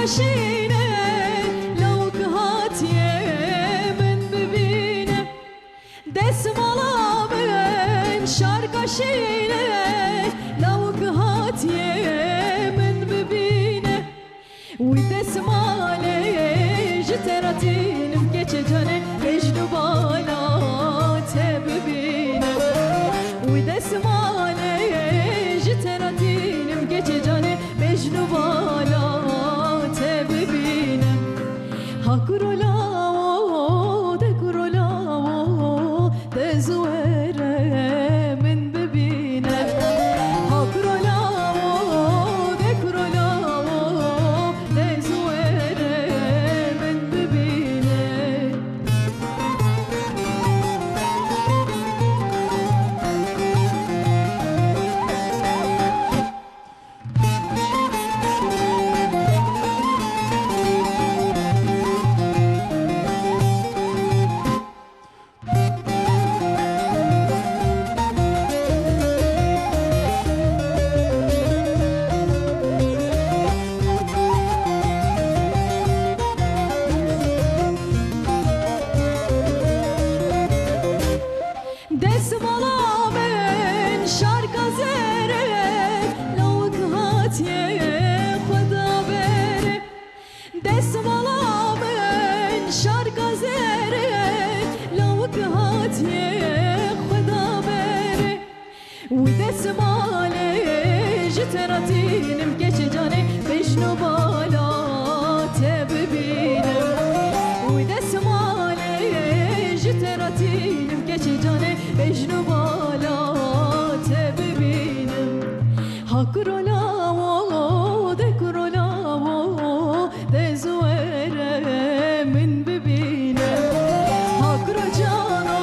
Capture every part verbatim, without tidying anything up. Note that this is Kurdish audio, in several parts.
Şîne, lawik hatiye min bibîne. Desmala min şarka şîne, lawik hatiye min bibîne. Wî desmalê ji te re tînim keçê canê, bêjin û bala te bibîne. Wî desmalê ji te re tînim keçê canê, bêjin û bala te bibîne. Ha kuro lawo, de kuro lawo, de zû were min bibîne. Ha kuro lawo, de kuro lawo, de zû were min bibîne. Desmala min şarka zere, lawik hatiye xwe da bere. Desmala min şarka zere, lawik hatiye xwe da bere. Wî desmalê ji te re tînim keçê canê, bêjin û bala te bibînim. Wî desmalê ji te re tînim keçê canê, bêjin û bala te bibînim. Ha kuro lawo, de kuro lawo, de zû were min bibîne. Ha kuro cano,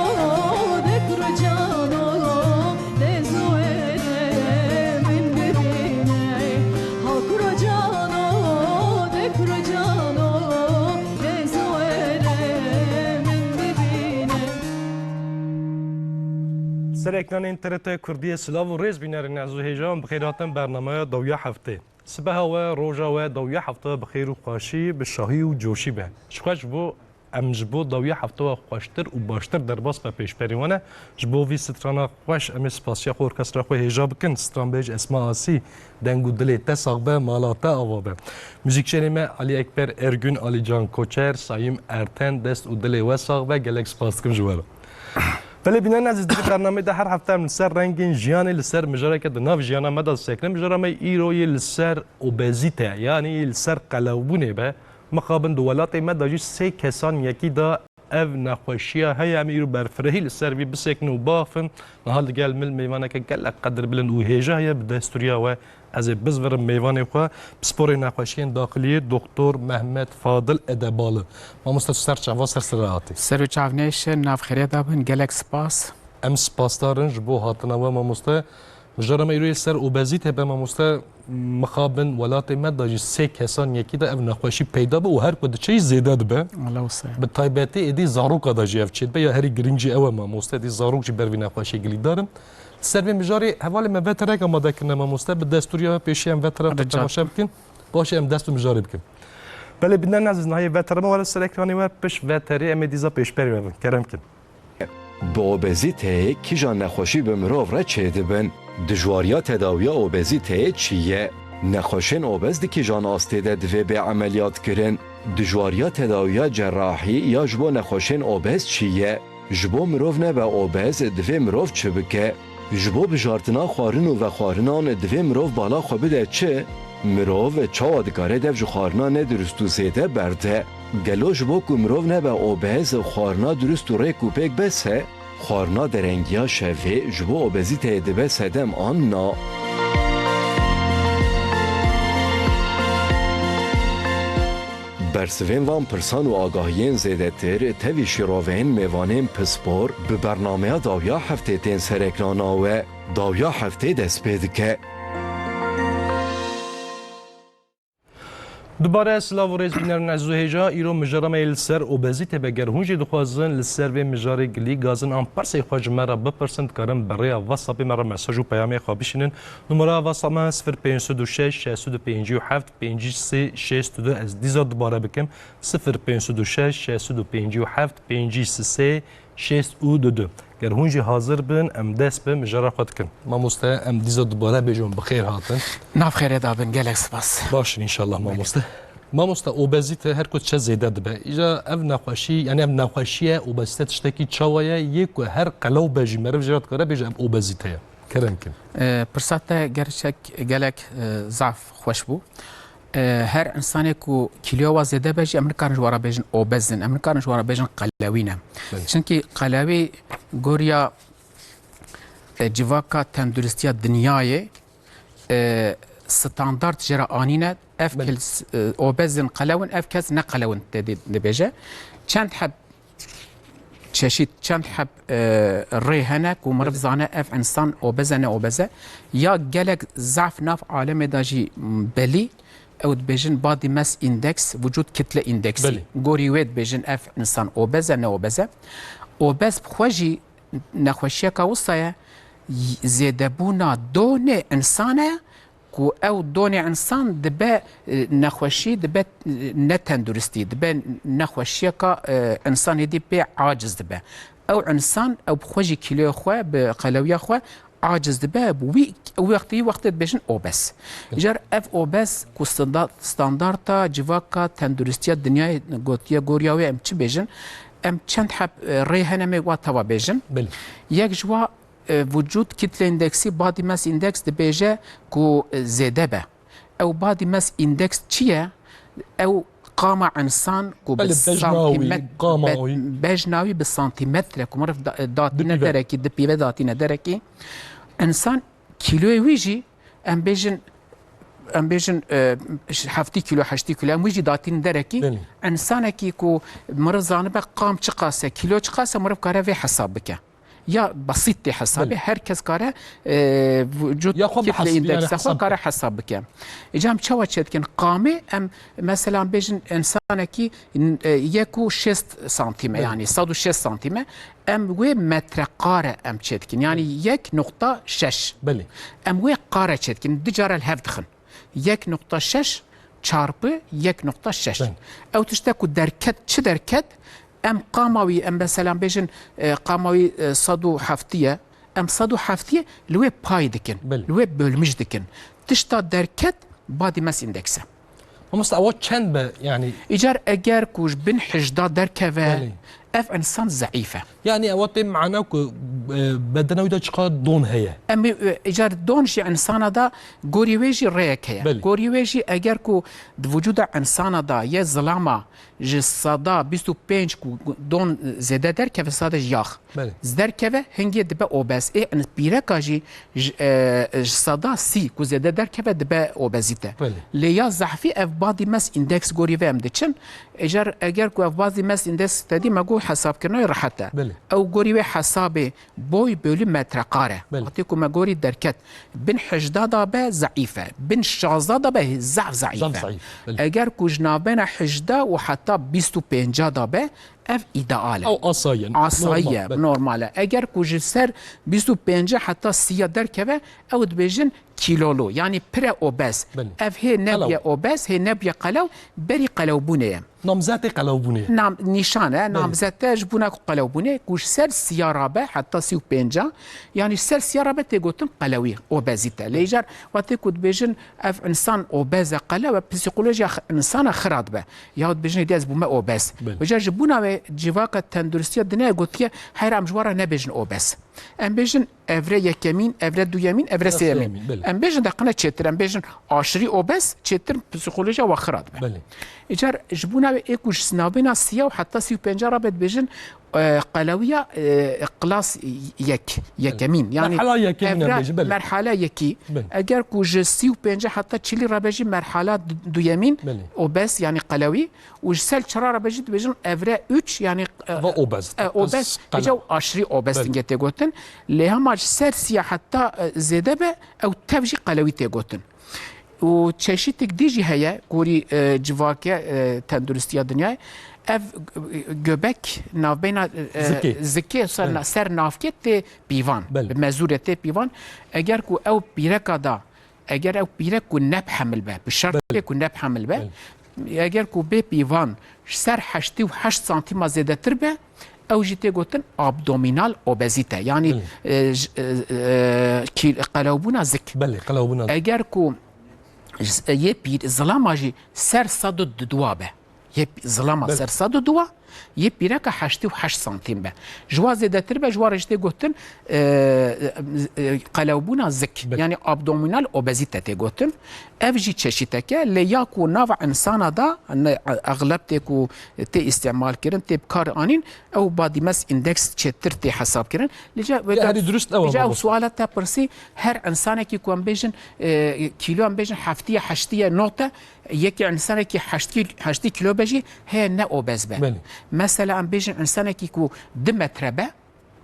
de kuro cano, de zû were min bibîne. Ha kuro cano, de kuro cano, de zû were min bibîne. Ser ekranên T R T Kurdiyê silav û rêz bînerên ez û hêja wan, bi xêr hatin bernameya dawiya heftê. Sibeha we, roja we, dawiya hefta bi xêr û xweşî, bi şahî û coşî be. Ji xwe ji bo em ji bo dawiya hefta we xweştir û baştir derbas be pêşberî we ne. Ji bo vî strana xweş em ê spasiya xwe orkestra xwe hêja bikin. Stranbêj Esma Asî, deng û dilê te sax be, mala te ava be. Muzîkçenê me Alî Ekber Ergün, Alî Can Koçer, Sayîm Erten, dest û dilê we sax be, gelek spas dikim ji we re. Belê bînerên ezîz, di vê bernameyê de her hefte em li ser rengên jiyanê, li ser mijareke di nav jiyana me de disekinin. Mijara me îro yê li ser obezîte, yanî yê li ser qelewbûnê be. Mixabin di welatê me de jî sê kesan yekî de ev nexweşiya heye. Em îro berfirehî li ser vî bisekinin û biaxivin. Niha li gel min mêvaneke gelek qedirbilind û hêja heye, bi destûriya we Ez ê bizvirim mêvanê xwe, pisporê nexweşiyên daxiliyê, Doktor Mehmet Fadil Edebalı. Mamoste, tu ser çava, ser sira hatî. Ser û çav nêşin, nav xêrê de bin, gelek spas. Em spasdar in ji bo hatina we, mamoste. Mijara me îro yê ser obezîte be, mamoste, mixabin welatê me de jî sê kesan yekî de ev nexweşî peyda be û her ku diçe jî zêde dibe. Wele wisa ye. Bi taybetî êdî zaroka de jî ev çêdibe, ya herî girîng jî ew e, mamoste, êdî zarok jî ber vî nexweşiyê girîdar in. Di ser vê mijarê hevalê me veterek amade kirine, mamoste, bi destûriya we pêşî em veterek xwe temaşe bikin. Paşê em dest bi mijarê bikin. Belê bînerên ezîz, nahiyê veterê me were ser ekranê we, pişt veterê em ê dîsa pêşberî we bin. Kerem kin. Bi obezîteyê kîjan nexweşî bi mirov re çêdibin? Dijwariya tedawiya obezîteyê çi ye? Nexweşên obez di kîjan astê de divê bê emeliyat kirin? Dijwariya tedawiya cerahî ya ji bo nexweşên obez çi ye? Ji bo mirov nebe obez, divê mirov çi bike? Ji bo bijartina xwarin û vexwarinan divê mirov bala xwe bide çi? Mirov çawa dikare dev ji xwarina nedurust û zêde berde? Gelo ji bo ku mirov nebe obez, xwarina durust û rêk û pêk bes e? Xwarina derengiya şevê ji bo obezîteyê dibe sedem an na? Bersivên van pirsan û agahiyên zêdetir tevî şîroveyên mêvanên pispor bi bernameya dawiya heftê tên ser ekrana we. Dawiya heftê dest pê dike. Dubare silav û rêz bînerên ez û hêja, îro mijara me yê li ser obezîte be. Ger hûn jî dixwazin li ser vê mijarê gilî gazin an persê xwe ji me re bipirsin, dikarin bi rêya WhatsAppê me re mesaj û peyamê xwe bişînin. Numara WhatsApp me sifir pênc sed û şeş, şeş sed û pêncî û heft, pêncî sê şêst û du. Ez dîsa dubare bikim, sifir pênc sed û şeş, şeş sed û pêncî û heft, pêncî sê şêst û du. Ger hûn jî hazir bin, em dest bi mijara xwe dikin. Mamoste, em dîsa dubare bêjin bi xêr hatin. Nav xêrê da bin, gelek spas. Baş in înşallah mamoste. Mamoste, obezîte her ku diçe zêde dibe. Îca ev nexweşî, yani ev nexweşî ye, obezîte tiştekî çawa ye, yê ku her qelew be jî meriv jê re dikare bêje ev obezîte ye. Kerem kin. E, pirsa te gerçek gelek, e, zaf xweş bû. E, her insanê ku kîloya wa zêde be jî, em nikarin ji we re bêjin obez in, em nikarin ji we re bêjin qelewî ne. Belê. Çimkî qelewî goriya, e, civaka tenduristiya dinyayê, e, standart jê re anîne. Ev Belê. kes, e, obez in, qelew in, ev kes ne qelew in te dê-, dibêje. Çend heb çeşît, çend heb, e, rê hene ku meriv Belê. zane ev insan obez e, ne obez e. Ya gelek zaf nav alemê de jî, m, belî, ew dibêjin body mass index, vücut kitle indeksi. Belê. Gorî wê dibêjin ev insan obez e, ne obez e. Obez bi xwe jî nexweşiyeka wisa ye, y-, zêdebûna donê insan e, ku ew donê insan dibe, e, nexweşî, dibe, e, netenduristî, dibe nexweşiyeka, e, insan êdî pê aciz dibe. Ew insan, ew bi xwe jî kîloya xwe, bi qelewiya xwe aciz dibe, wî, wî wextî, wî wextê dibêjin obez. Îcar ev obez ku standa-, standarta civaka tenduristiya dinyayê gotiye, goriya wê em çi bêjin? Em çend heb, e, rê hene me wa teva bêjin. Belê. Yek ji wa, e, vücut kitle indeksi, body mass index dibêje ku, e, zêde be. Ew body mass index çi ye? Ew qama insan ku bi Belê, bejna wî, santimet-, qama be-, wî. bejna wî bi santimetre ku meriv da-, datîne Dipîve. derekî, dipîve datîne derekî. Însan kîloyê wî jî em bêjin, em bêjin, e, heftî kîlo, heştî kîlo, em wî jî datîn derekî. Belê. Însanekî ku meriv zanibe qam çiqas e, kîlo çiqas e, meriv kare vê hesab bike. Ya besît tê hesabê, Belê. her kes kare, e, vücut Ya xwe kitle bihesibî, yani indekse xwe hesab kare bike. hesab bike. Îca em çawa çêdikin? Qamê em, mesela, bêjin însanekî, e, yek û şêst santîm e, Belê. yani sed û şêst santîm e. Em wê metrekare em çêdikin. Yani Belê. yek nokta şeş. Belê. Em wê qare çêdikin. Du cara li hev dixin. Yek nokta şeş çarpı yek nokta şeş. Belê. Ew tişte ku derket, çi derket? Em qama wî, em mesela bêjin, e, qama wî, e, sed û heftî ye. Em sed û heftî li wê pay dikin. Belê. Li wê bölmüş dikin. Tişta derket body mass index e. Mamoste, ewa çend be, yani? Îcar eger ku ji bin hejda derkeve, Belê. ev insan zeîf e. Yani ewa tê mana ku, e, bedena wî de çiqa don heye? Em, e, îcar don jî insana da gorî wê jî rêyek heye. Belê. Gorî wê jî eger ku di vücuda insana da ye zilama ji seda bîst û pênc ku don zêde derkeve, sade ji yax. Belê. Derkeve hingê dibe obez. Ê, in pîreka jî ji, e, ji seda sî ku zêde derkeve dibe obezîte. Belê. Lê ya zehfî ev body mass index gorî vê em diçin. Eger, eger ku ev body mass index te dî me got hesabkirina wê rehet e. Belê. Ew gorî wê hesabê boy bölü metrekare. Belê. Wextê ku me gorî derket. Bin hejda da be zeîf e. Bin şazda da be zaf zeîf Zaf e. zeîf, belê. Eger ku ji navbena hejda û heta bîst û pênca da be, ev îdeal e. Ew asayiye, Asayiye, normal, belê. normal e. Eger ku ji ser bîst û pênca heta sîya derkeve, ew dibêjin kîlolu, yanî pire obez. Belê. Ev hê nebiye Qelew. obez, hê nebiye qelew, berî qelewbûnê ye. Namzetê qelewbûnê. Nam-, nîşan e, Belê. namzete ji bona ku qelewbûnê, ku ji ser sîya rabe heta sî û pênca, yanî ji ser sîya rabe tê gotin qelewî, obezîte. Lê îcar wextê ku dibêjin ev însan obez e, qelew e, psîkolojiya x-, însana xira dibe. Yahut dibêjin êdî ez bûme obez. Belê. Îcar ji bona wê civaka tenduristiya dinyayê gotiye, heyra em ji we re nebêjin obez. Em bêjin evre yekemîn, evre duyemîn, evre Evre sêyemîn. sêyemîn, belê. Em bêjin deqine çêtir, em bêjin aşirî obez çêtir psîkolojiya we xira dibe. Belê. Îcar ji bona wê ê ku ji navbêna sîya û heta sî û pênca rabe dibêjin, e, qelewiya, e, klas yek, yekemîn. Yanî Merhala yekemîn em evre bêjin, belê. merhala yekî. Belê. Eger ku ji sî û pênca heta çilî rabe jî merhala du-, duyemîn, Belê. obez, yanî qelewî. Û ji ser çira re be jî dibêjin evre üç, yanî, e, Va obez. e, obez, Qelew. îca û aşirî obez Belê. dingê tê gotin. Lê hema ji ser sîya heta, e, zêde be, ew tev jî qelewî tê gotin. û çeşîtek dî jî heye, gorî, e, civake, e, tenduristiya dinyayê. Ev, e, göbek navbeyna, e, Zikê. zikê ser, Evet. na-, ser navkê tê pîvan. Belê. Bi mezûrê tê pîvan. Eger ku ew pîreka da, eger ew pîrek ku neb hemil be, bi şertê Belê. ku neb hemil be, Belê. eger ku bê pîvan ser heştê û heşt santîma zêdetir be, ew jî tê gotin abdominal obezite. Yanî, Belê. e, j-, e, e, kî-, qelewbûna zik. Belê, qelewbûna zik. Eger ku j-, yê pîr-, zilama jî ser sed û dua be. Yê pî-, zilama Belê. ser sed û dua, yê pîreka heştê û heşt santîm be. Ji wa zêdetir be, ji wa re jî tê gotin, e, e, qelewbûna zik. Belê. Yanî abdominal obezite tê gotin. Ev jî çeşîtek e, lê ya ku nava insana da, ne, exleb tê ku tê îstîmal kirin, tê bi kar anîn, ew body mass index çêtir tê hesab kirin. Lê ca-, Lê herî durust ew e, lê ca ew mamoste. suala te pirsî, her insanekî ku em bêjin, e, kîlo em bêjin heftiye, heştiye, note, yekî insanekî heştî, heştî kîlo be jî heye ne obez be. Belê. Mesela em bêjin insanekî ku du metre be,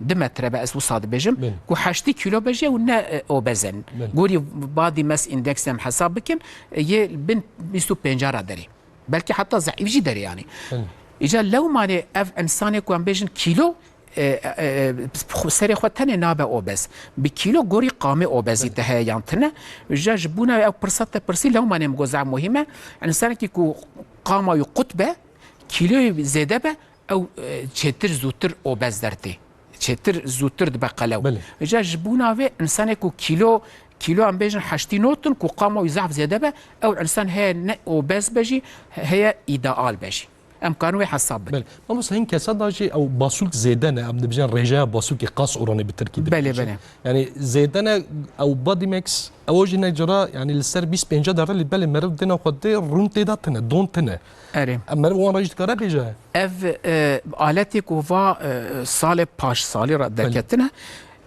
du metre be, ez wisa dibêjim, Belê. ku heştî kîlo be jî ew ne, e, obez e. Belê. Gorî body mass index em hesab bikin, e, yê bin bîst û pênca ra derê. Belkî heta zeîf jî derê yanî. Belê. Îca lewmanê ev insanê ku em bêjin kîlo, e, e, e, serê xwe tenê nabe obez. Bi kîlo gorî qamê obezîte Belê. heye yan tine. Îca ji bona wê ew pirsa te pirsî lewmanê min got zaf muhîm e. Însanekî ku qama wî qut be, kîloyê wî zêde be, ew, e, çêtir zûtir obez dertê. Çêtir zûtir dibe qelew. Belê. Îca ji bona wê însanê ku kîlo, kîlo em bêjin heştî not in, ku qama wî zaf zêde be, ew însan heye ne obez be jî, heye îdeal be jî. Em karin wê hesab bikin. Belê. Mamoste, hin kesa da jî ew basûlk zêde ne, em dibêjin rêjeya basûlkê, kas oranı bi tirkî Belê, dibêjin. belê. Yani zêde ne, ew body mass, ew jî ne cara, yani li ser bîst pêncî derre lê belê meriv dêna xwe dê rûn tê de tine, don tine. Erê. Em meriv wan re jî dikare bêje. Ev, e, aletê ku va, e, salê paş salî re Belê. derketine,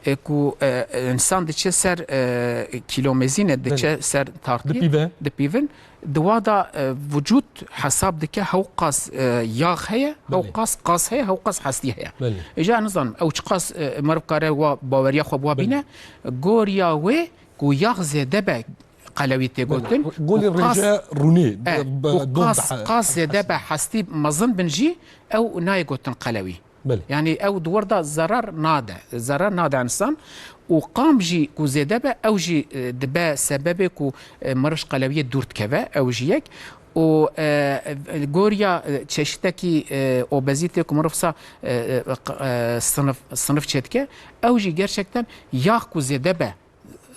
e, ku, e, însan diçe ser, e, kîlomezîne, diçe Belê. ser tartî, Dipîve. dipîvin, di wa da, e, vücut hesab dike hewqas, e, yağ heye, Belê. hewqas qas heye, hewqas hestî heye. Belê. Îca nizanim, ew çiqas, e, meriv kare wa baweriya xwe bi wa Belê. bîne, goriya wê ku yağ zêde be, qelewî tê gotin. Belê. Golê Û qas, rêje rûnê, e, be, be, û don qas, daha qas zêde be, hestî. hestî mezin bin jî, ew nayê gotin qelewî. Belê. Yani ew di wir de zerar nade. Zerar nade insan. Û qam jî ku zêde be, ew jî, e, dibe sebebê ku, e, meriv ji qelewiyê dûr dikeve, ew jî yek. Û, e, e, goriya, e, çeşitekî, e, obezîtê ku meriv sa, e, e, q-, e, sinif, sinif çêdike, ew jî gerçekten yağ ku zêde be,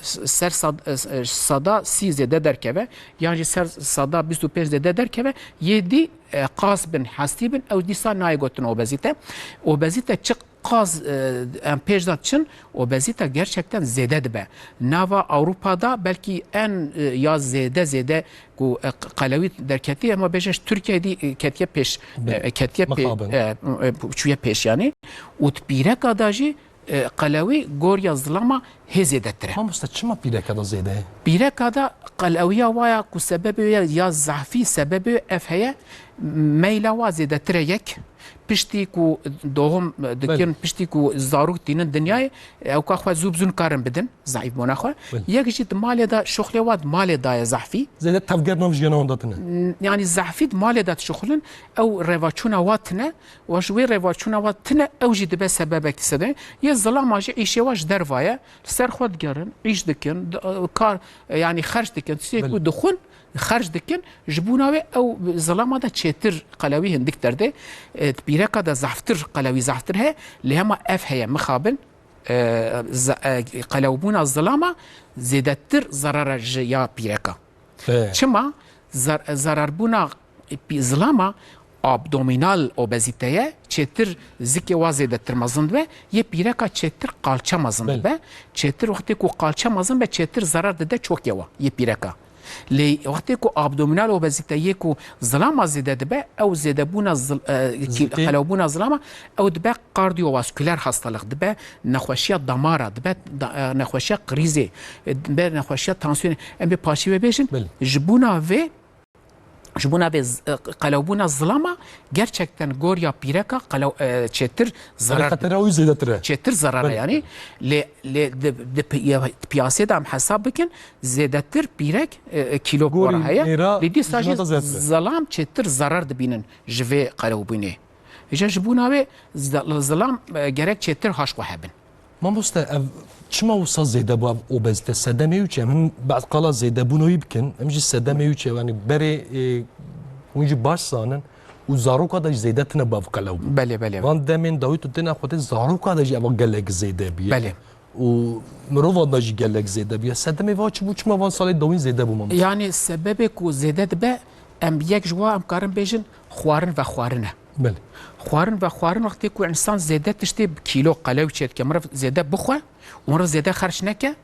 s-, ser sad-, e, s-, e, sada sî zêde derkeve, yan jî ser sada bîst û pênc zêde derkeve, yê dî, e, qas bin, hestî bin, ew dîsa nayê gotin obezîte. Obezîte çi qas, e, em pêş de diçin, obezîte gerçekten zêde dibe. Nava Ewropa da belkî en, e, ya zêde, zêde ku, e, q-, qelewî derketî, em bêjin ji Tirkiyeyê dî, e, ketiye pêş, Belê. e, ketiye pê-, Mixabin. e, e, çûye pêş yanî. Û di pîreka da jî, e, qelewî goriya zilama hê zêdetir e. Mamoste, çima pîreka da zêde ye? Pîreka da qelewiya wa ya ku sebebê ya, ya zehfî sebebê ev heye, meyla wa zêdetir e yek. Piştî ku dohum dikin, Belê. piştî ku zarok tînin dinyayê, ewka xwe zû bi zû nikarin bidin, zeîfbûna xwe. Belê. Yek jî di malê de, şoxlê wa di malê de ye zehfî. Zêde tevger nav jiyana wan de tine. N-, yanî zehfî di malê de dişuxulin, ew rêvaçûna wa tine, wa ji wê rêvaçûna wa tine, ew jî dibe sebebek sedemê. Yê zilama jî îşê wa ji derva ye, li ser xwe digerin, îş dikin, di-, kar, yanî xerc dikin, tiştê Belê. ku dixwin, xerc dikin, ji bona wê ew zilama de çêtir qelewî hindik derdê, e, di pîreka de zehftir qelewî zehftir heye, lê hema ev heye mixabin, e, ze-, e, qelewbûna zilama zêdetir zerara ji ya pîreka. He. Çima? Zer-, zerarbûna pî-, zilama abdominal obezîte ye, çêtir zikê wa zêdetir mezin dibe, yê pîreka çêtir qalçe mezin Belê. dibe. Çêtir wextê ku qalçe mezin be, çêtir zerar dide çokê wa, yê pîreka. Lê wextê ku abdominal obezîte yê ku zilama zêde dibe, ew zêdebûna zil-, e, kî-, Zikê. qelewbûna zilama, ew dibe kardiyovasküler hastalık dibe, nexweşiya damara dibe, da-, e, nexweşiya krîzê, e, dibe nexweşiya tansiyonê. Em bê paşî ve bêjin, Belê. ji bona vê Ji bona vê z-, e, qelewbûna zilama gerçekten goriya pîreka qelew-, e, çêtir Yanî zarar xetera wî zêdetir e. Çêtir zarar e Belê. Yanî. Lê, lê di, di pi-, ya, piyasê de em hesab bikin, zêdetir pîrek, e, e, kîlo Gorî para heye. Mêra Lê dîsa jî jina da zêdetir e. Zelam çêtir zarar dibînin ji vê qelewbûnê. Îja ji bona wê ze-, zilam, e, gerek çêtir haş xwe hebin. Mamoste, ev çima wisa zêde bû ev obezîte? Sedemê wî çi? Em hin baz qala zêdebûna wî bikin. Em jî sedemê wî çi? Yanî berê, e, hûn jî baş zanin û zaroka de jî zêde tine bû ev qelew bû. Belê, belê. Van demên dawî tu têne xwedê zaroka de jî eva gelek zêde bûye. Belê. Û mirovan de jî gelek zêde bûye. Sedemê va çi bû? Çima van salê dawîn zêde bû, mamoste? Yanî sebebê ku zêde dibe, em yek ji wa em karin bêjin xwarin vexwarin e. Belê. Xwarin vexwarin wextê ku insan zêde tiştê bi kîlo qelew çêdike, mirov zêde bixwe û mirov zêde xerç neke,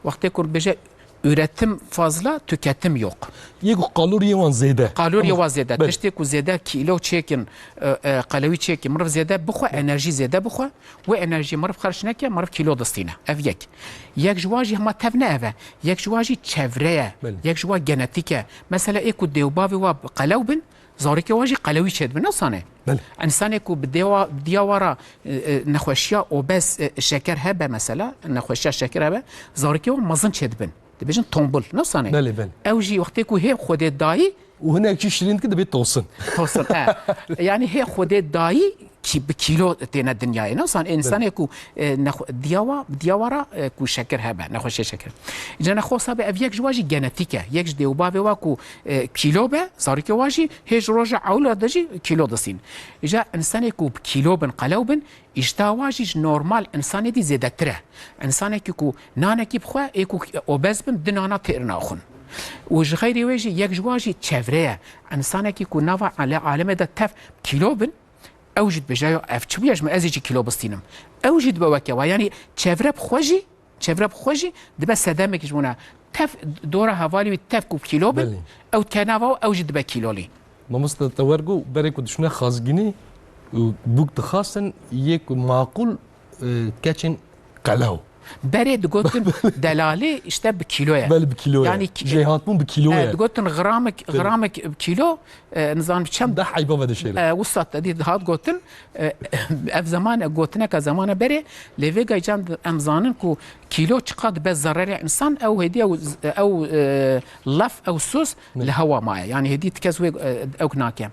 wextê ku bêje üretim fazla, tüketim yok. Yek kaloriyê wan zêde. Kaloriyê wan zêde. Belê. Tiştê ku zêde kîlo çêkin, e, e, qelewî çêkin, mirov zêde bixwe, enerjî zêde bixwe, wê enerjî mirov xerç neke, mirov kîlo distîne. Ev yek. Yek ji wan jî hema tev ne ev e. Yek ji wan jî çevre ye. Belê. Yek ji wan genetîk e. Mesela ê ku dê û bavê wa qelew bin, zarokê wa jî qelewî çêdibin, ne wisa ne? Belê. Însanê ku bi dêwa, bi diya wa ra, e, e, nexweşiya obez, e, şeker hebe mesela, nexweşiya şeker hebe, zarokê wa mezin çêdibin. Dibêjin tombul, ne wisa ne? Belê, belê. Ew jî wextê ku hê Xwedê dayî Û hinek jî şirîn dike dibê tosin. Tosin, e. Yanî hê Xwedê dayî kî-, bi kîlo têne dinyayê. Ne wisa ne? Însanê ku, e, nexwe-, diya wa, diya wa ra, e, ku şeker hebe, nexweşiya şeker. Îca nexwe wisa be, ev yek ji wa jî genetîk e. Yek ji dê û bavê wa ku, e, kîlo be, zarokê wa jî hê ji roja ewla de jî kîlo distîn. Îca însanê ku bi kîlo bin, qelew bin, îşta wa jî ji normal însanê dî zêdetir e. Însanekî ku nanekî bixwe, ê ku obez bin, di nana têr naxwin. Û ji xeyrê wê jî yek ji wa jî çevre ye. Însanekî ku nava ale-, alemê de tev kîlo bin, ew jî dibêje, "Ya ev çi bûye ji min, ez ê jî kîlo bistînim." Ew jî dibe weke wa. Yanî çevre bi xwe jî, çevre bi xwe jî dibe sedemekî ji wana. Tev dora hevalê wî tev ku kîlo bin, Belê. ew dike nava û ew jî dibe kîlolî. Mamoste, te wer got, berê ku dişûne xazgînî û bûk dixwastin, yê ku maqûl, e, keçên qelew. Berê digotin delalî, işte bi kîlo ye. Belê, bi kîlo ye. Yanî ki-, Jêhatbûn bi kîlo e, ye. Digotin gramik, Belê. Gramik kîlo, e, nizanim çend Deh eyba vedişêre. E, wisa te dî hat gotin, e, ev zaman, gotineka zamana berê, lê vê gaycan em zanin ku kîlo çiqas dibe zererê însan, ew hêdî ew, ew, e, laf, ew soz Belê. li hewa maye. Yanî hêdî ti kes wê, e, ew nake.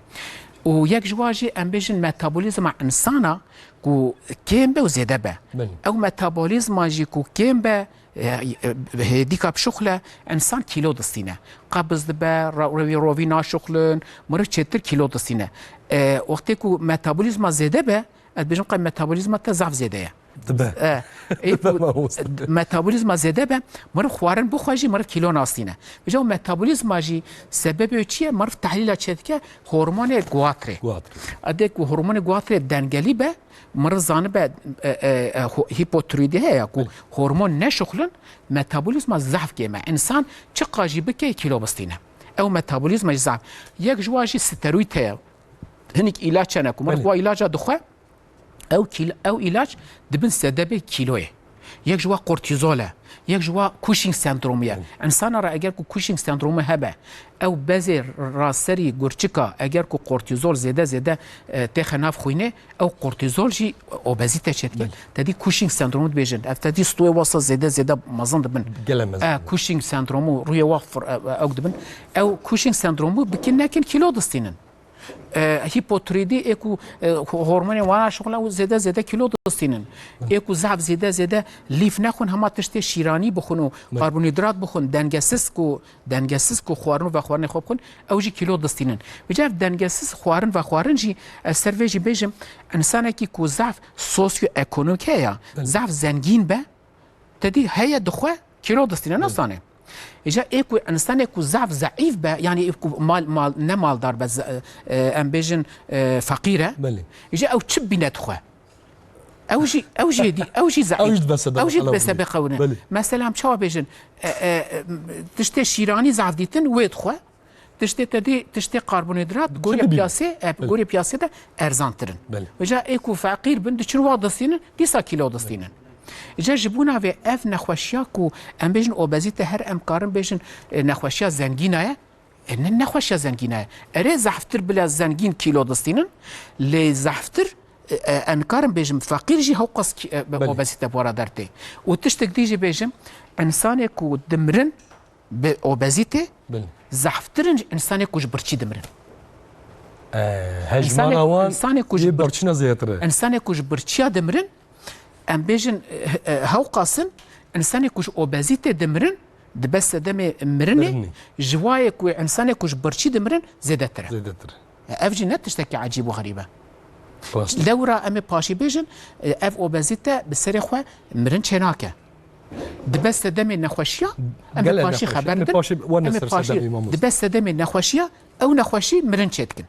Û yek ji wa jî em bêjin metabolîzma însana ku kêm be û zêde be. Belê. Ew metabolîzma jî ku kêm be, e, e, hêdîka bişuxle, însan kîlo distîne. Qebiz dibe, ra-, rewî rovî naşuxlin, mirov çêtir kîlo distîne. E, wextê ku metabolîzma zêde be, ez dibêjim qey metabolîzma te zaf zêde ye. Dibe. E, ê ku Dibe mamoste. metabolîzma zêde be, mirov xwarin bixwe jî mirov kîlo nastîne. Vêca metabolîzma jî sebebê çi ye? Mirov tehlîla çêdike hormonê guatrê. Guatrê. Edê ku hormonê guatrê dengelî be, mirov zanibe, e, e, e, ho-, hipotiroîdî heye ku Belê. hormon neşuxlin, metabolîzma zehf kêm e. Însan çiqas jî bike kîlo bistîne. Ew metabolîzma jî zehf. Yek ji wa jî steroîd heye. Hinek îlaç hene ku mirov Belê. wa îlaca dixwe, Ew kîl-, ew îlaç dibin sedebê kîloyê. Yek ji wa kortîzol e. Yek ji wa Cushing sendromî ye. Hı. Însana re eger ku Cushing sendromî hebe, ew bezê raserî gurçika, eger ku kortîzol zêde zêde, e, têxe nav xwînê, ew kortîzol jî obezîte çêdike. Belê. Te dî Cushing sendromî dibêjin. Ev te dî stûyê wasa zêde zêde mezin dibin. Gelek mezin E, dibin. Cushing sendromî rûyê wa fir-, e, e, ew dibin. Ew Cushing sendromî bikin nekin kîlo distînin. E, hipotiroîdî ê ku, e, ho-, hormonê wana şixule û zêde zêde kîlo distînin. Ê ku zaf zêde zêde lîf nexwin, hema tiştê şîranî bixwin û Belê. karbonhîdrat bixwin, dengesiz ku, dengesiz ku xwarin û vexwarinê xwe bixwin, ew jî kîlo distînin. Vêca ev dengesiz xwarin vexwarin jî, ez ser vê jî bêjim, însanekî ku zaf sosyoekonomîk heye, Belê. zaf zengîn be, Te dî heye dixwe, kîlo distîne, Hı. nasane. Îca ê ku însanê ku zaf zeîf be, yanî ê ku mal, mal, ne maldar be, ze-, e, em bêjin, e, feqîr e. Belê. Îca ew çi bîne dixwe? Ew jî, ew jî dî, ew jî zeîf. Ew jî dibe sebeb Ew jî dibe qelew sebeb bûne. qewine. Belê. Mesela em çawa bêjin? E, e, e, tiştê şîranî zaf dîtin, wê dixwe. Tiştê te dî, tiştê karbonhîdrat, Çi gorê dibîne? piyasê, e, Belê. gorê piyasê de erzantir in. Belê. Vêca ê ku feqîr bin, diçin wa distînin, dîsa kîlo distînin. Îca ji bona vê ev nexweşiya ku em bêjin obezîte, her em karin bêjin, e, nexweşiya zengîna ye, E, ne, nexweşiya zengîn e. Erê zehftir bila zengîn kîlo distînin, lê zehftir, e, e, em karin bêjim feqîr jî hewqas kî-, e, Belê. obezîte bi wara dertê. Û tiştek dî jî bêjim, insanê ku dimirin bi obezîte, Belê. zehftir in ji insanê ku ji birçî dimirin. E, hejmara Însanê-, wan însanê ku ji yê bir-, birçîna zêdetir e. Însanê ku ji birçiya dimirin, em bêjin, e, e, hewqas in, însanê ku ji obezîte dimirin, dibe sedemê mirinê, Mirinê. ji wayê ku însanê ku ji birçî dimirin zêdetir e. Zêdetir e. Ev jî ne tiştekî ecîb û xerîb e. Rast. Lewra em ê paşî bêjin, e, ev obezîte bi serê xwe mirin çênake. Dibe sedemê nexweşiya, em ê Gelek paşî nexweşiya. xeber Em ê din, paşî werne em ê ser paşî, sedemê, mamoste. dibe sedemê nexweşiya, ew nexweşî mirin çêdikin.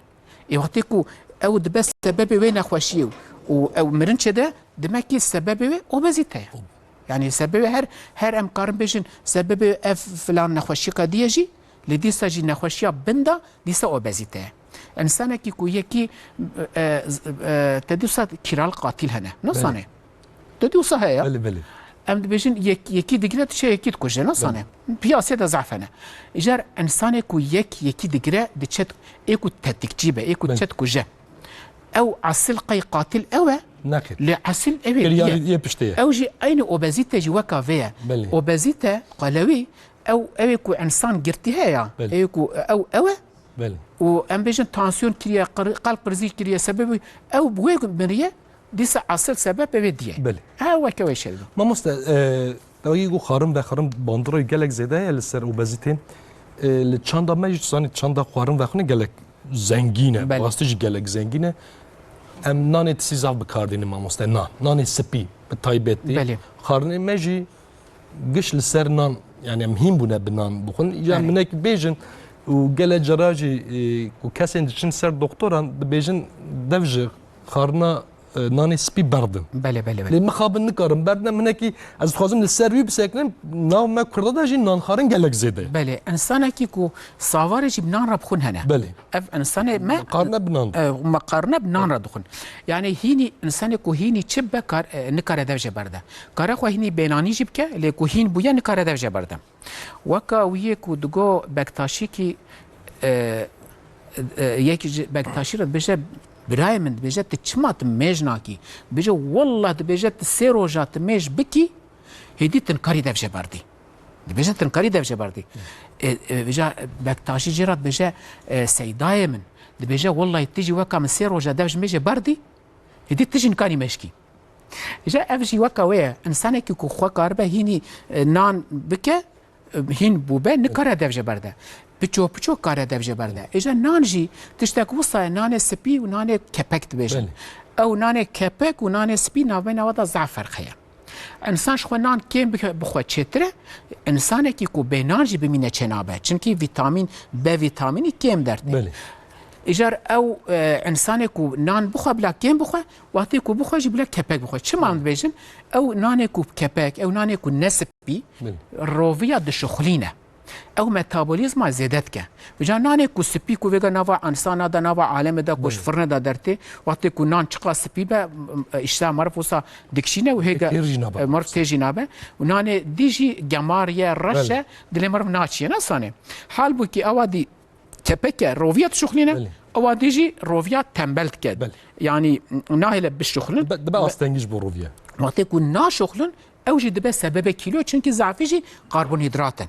Ê wextê ku ew dibe sebebê wê nexweşiyê û ew mirin çêde, demek ki sebebê wê obezîte ye. Yanî sebebê her, her em karin bêjin sebebê ev filan nexweşiyeka dî ye jî, lê dîsa jî nexweşiya bin de dîsa obezîte ye. Însanekî ku yekî, e, e, te dîsa kîral qatîl hene. Nasane? Belê. Te dî wisa heye ya. Belê, belê. Em dibêjin yek, yekî digire diçe yekî dikuje, nasane? Belê. Piyasê de zehf hene. Îcar insanê ku yek yekî digire diçe, ê ku tetikçî be, ê ku Belê. diçe dikuje. Ew esil qey qatil ew e. Nexêr. Lê esil ew ê Kiryarî diye. yê piştê ye. Ew jî eynî obezîte jî weka vê ye. Belê. Obezîte, qelewî, ew, ew ê ku insan girtî heye ya. Belê. Ew ê ku ew, ew e. Belê. Û em bêjin tansiyon kiriye, qir-, qelb krizî kiriye, sebebî ew bi wê miriye. Dîsa esil sebeb ev ê diye. Belê. Ha, weke wê şer. Mamoste, e, tevagî ku xwarin vexwarin bandora gelek zêde heye li ser obezîtê. E, li çanda me jî, tu zanî, çanda xwarin vexwarinê gelek zengîn e. Belê. Rastî jî gelek zengîn e. Em nanê tisî zaf bi kar dînin mamoste. Nan. Nanê spî bi taybetî. Belê. Xwarinê me jî giş li ser nan, yani em hîn bûne bi nan bixwin. Ya Erê. minek bêjin û gele cara jî, e, ku kesên diçin ser doktoran dibêjin dev ji xarina, e, nanê spî berdin. Belê, belê, belê. Lê mixabin nikarin berdin, em hinekî ez dixwazim li ser wî bisekinim, nav me Kurda de jî nanxwarin gelek zêde ye. Belê, insanekî ku savarê jî bi nan re bixwin hene. Belê. Ev insanê me Qarne bi nan. e, me qarne bi nan re dixwin. Yani hînî, insanê ku hînî çi be kar, e, nikare dev jê berde. Kare xwe hînî bênanî jî bike, lê ku hîn bûye nikare dev jê berde. Weka wî yê ku digo Bektaşîkî, e, e, yek ji Bektaşî re dibêje, birayê min, dibêje, tu çima tu mêj nakî? Dibêje, wallah, dibêje, tu sê roja tu mêj bikî, hêdî tu nikarî dev jê berdî. Dibêje, tu nikarî dev jê berdî. E, e, vêca Bektaşî jê re dibêje, e, seydayê min. Dibêje, wellahî tu jî weka min sê roja dev ji mêjê berdî, hêdî tu jî nikarî mêj kî. Îja ev jî weka wê ye. Însanekî ku xwe karibe hînî, e, nan bike, e, hîn bûbe, nikare dev jê berde. Piço piço kare dev jê berde. Îja nan jî tiştek wisa ye, nanê spî û nanê kepek dibêjin. Belê. Ew nanê kepek û nanê spî navbeyna we de zaf ferq heye. Însan ji xwe nan kêm bike-, bixwe çêtir e, însanekî ku bê nan jî bimîne çênabe. Çimkî vîtamîn, B vîtamînî kêm dertê. Belê. Îcar ew, e, însanê ku nan bixwe bila kêm bixwe, wextê ku bixwe jî bila kepek bixwe. Çima em dibêjin? Ew nanê ku kepek, ew nanê ku ne spî, Belê. roviya dişuxulîne. Ew metabolîzma zêde dike. Vêca nanê ku spî ku vêga nava insana de, nava alemê de, ku ji Belê. firne de dertê, wextê ku nan çiqa spî be, m-, m-, îşteha meriv wisa dikişîne û hêga, Têr jî nabe. e, meriv têr jî nabe. Û nanê dî jî gemar ye, reş Belê. e, dilê meriv naçiye, nasanê. Halbûkî ewa dî kepek e, roviya dişuxulîne, Belê. ewa dî jî roviya tembel dike. Belê. Yanî nahêle bişuxulin. Dibe, dibe astengî ji bo roviya. Wextê ku naşuxulin, ew jî dibe sebebê kîlo, çimkî zafî jî karbonhîdrat in.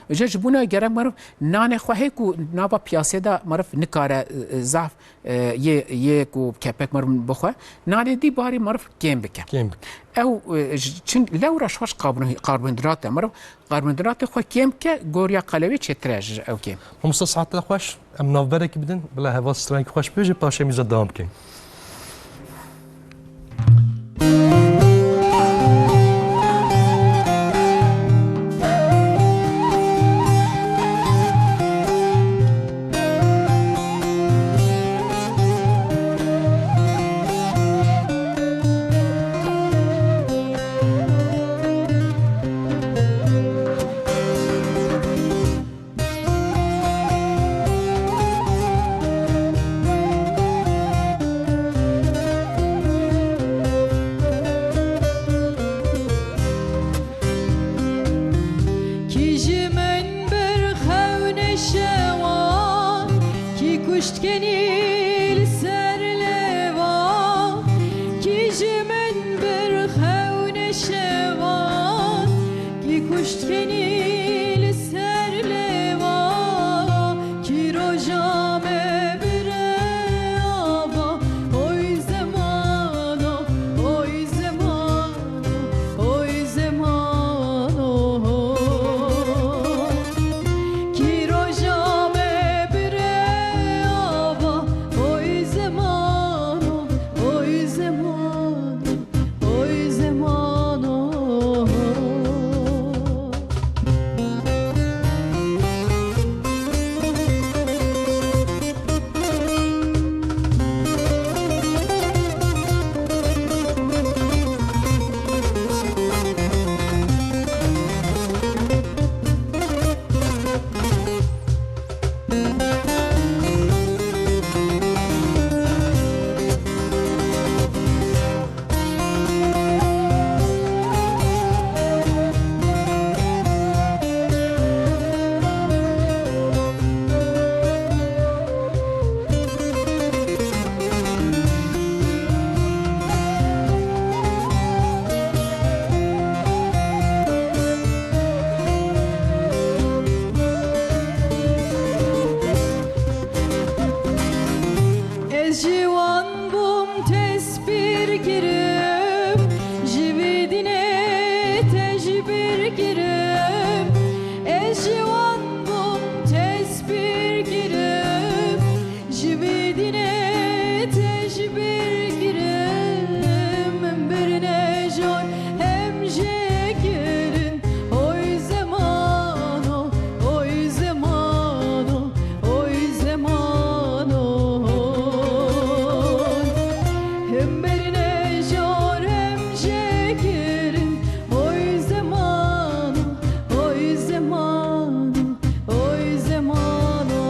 Ji, ji bona gerek meriv nanê xwe hê ku nava piyasê de meriv nikare, e, e, zaf, e, yê, yê ku kepek meriv bixwe, nanê dî barî meriv kêm bike. Kêm bike. Ew, e, ji, çin lewra ji xwe ji karbon-, karbonhîdrat e. Meriv karbonhîdratê xwe kêm bike, goriya qelewê çêtir e ji ew kêm. Mamoste, saetê xweş. Em navberekî bidin, bila heval stranekî xweş bibêje, paşê em îza dewam bikin. Kuşt kenî li ser lêvan, kî ji min bir xewnê şevan, kî kuşt kenî li ser lêvan, kî roja me bire ava, oy zemano, oy zemano. Oy zemano, kî roja me bire ava. Oy zemano, oy zemano, oy zemano. Ez ji wan bûm tesbîr kirim, ji vî dînê tecbîr kirim. Ez ji wan bûm tesbîr kirim, ji vî dînê tecbîr kirim. Min birine jor hem jê kirin. Oy zemano, oy zemano, oy zemano. Hem birine jor hem jê kirin. Oy zemano, oy zemano, oy zemano.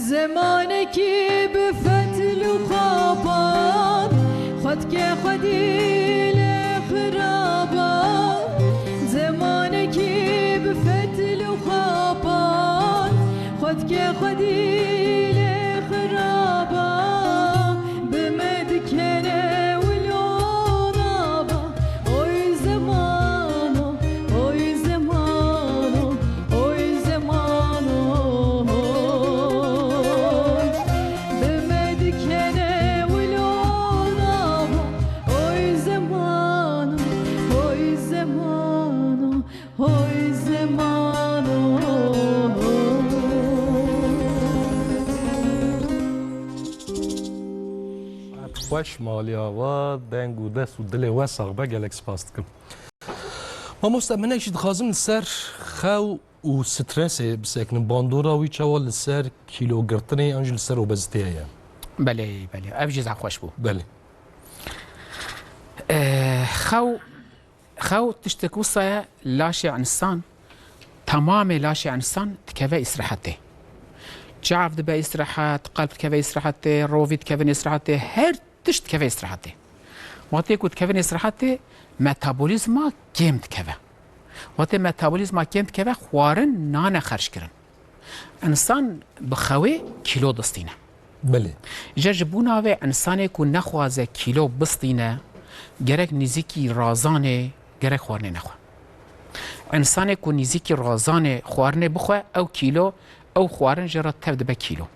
Zemanekî bi fetl û xapan, xwe dike xwedî lê xiraban. Zemanekî bi fetl û xapan, xwe dike xwedî lê xiraban. Bi me dikene wilo nava. Oy zemano, oy zemano, oy zemano. Bi me dikene wilo nava. Oy zemano, oy zemano, oy zemano. Xweş malî ava, deng û dest û dilê we sax be, gelek spas dikim. Mamoste, min ek jî dixwazim li ser xew û stresê bisekinin. Bandora wî çawa li ser kîlogirtinê an jî li ser obeziteyê ye? Belê, belê. Ev jî zaf xweş bû. Belê. Eh, xew, xew tiştek wisa ye, laşê însan, temamê laşê însan dikeve îsrehetê. Çav dibe îsrehet, qelb dikeve îsrehetê, rovî dikevin îsrehetê, her tişt dikeve îsrehetê. Wextê ku dikevin îsrehetê, metabolîzma kêm dikeve. Wextê metabolîzma kêm dikeve, xwarin nane xerckirin. Însan bi xewê kîlo distîne. Belê. Îja ji bo navê însanê ku nexwaze kîlo bistîne, gerek nêzîkî razanê, gerek xwarinê nexwe. Însanê ku nêzîkî razanê xwarinê bixwe, ew kîlo, ew xwarin jê re tev dibe kîlo.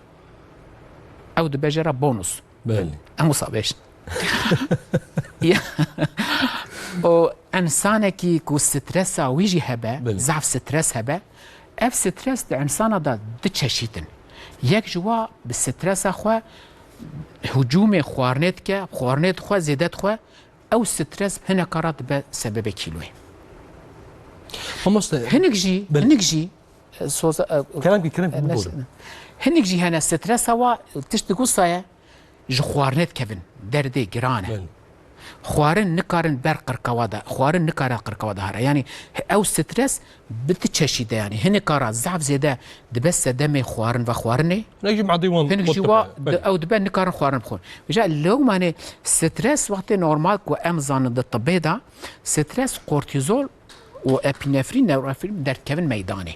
Ew dibe jê re bonus. Belê. Em wisa bêjin. Ya. Û însanekî ku stresa wî jî hebe, Belê. zaf stres hebe, ev stres di însana de du çeşît in. Yek ji wa bi stresa xwe hicûmê xwarinê dike, xwarinê dixwe, zêde dixwe, ew stres hineka re dibe sebebê kîloyê. Mamoste, Hinik jî, Belê. hinik jî, e, soza, e, Kerem ki, kerem ki, e, bibore. neş-, hinik jî hene stresa wa tişt digusaye, ji xwarinê dikevin. Derdê giran e. Belê. Xwarin nikarin ber qirkewa de, xwarin nikare qirkewa de here. Yanî ew stres bi ti çeşî de, yanî hinek a ra zehf zêde dibe sedemê xwarin ve xwarinê. Hinek jî madî wan Hinek jî wa di-, ew dibe nikarin xwarin bixwin. Vêca lewmanê stres wextê normal ku em zanin di tibê de, stres kortîzol û epînefrîn, norepînefrîn derdikevin meydanê.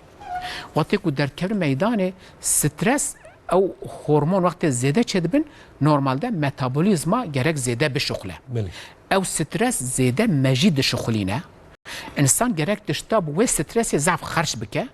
Wextê ku derdikevin meydanê, stres, ew hormon wextê zêde çêdibin, normalde metabolîzma gerek zêde bişuxile. Belê. Ew stres zêde mejî dişuxilîne. Însan gerek tişta bi wê stresê zaf xerç bike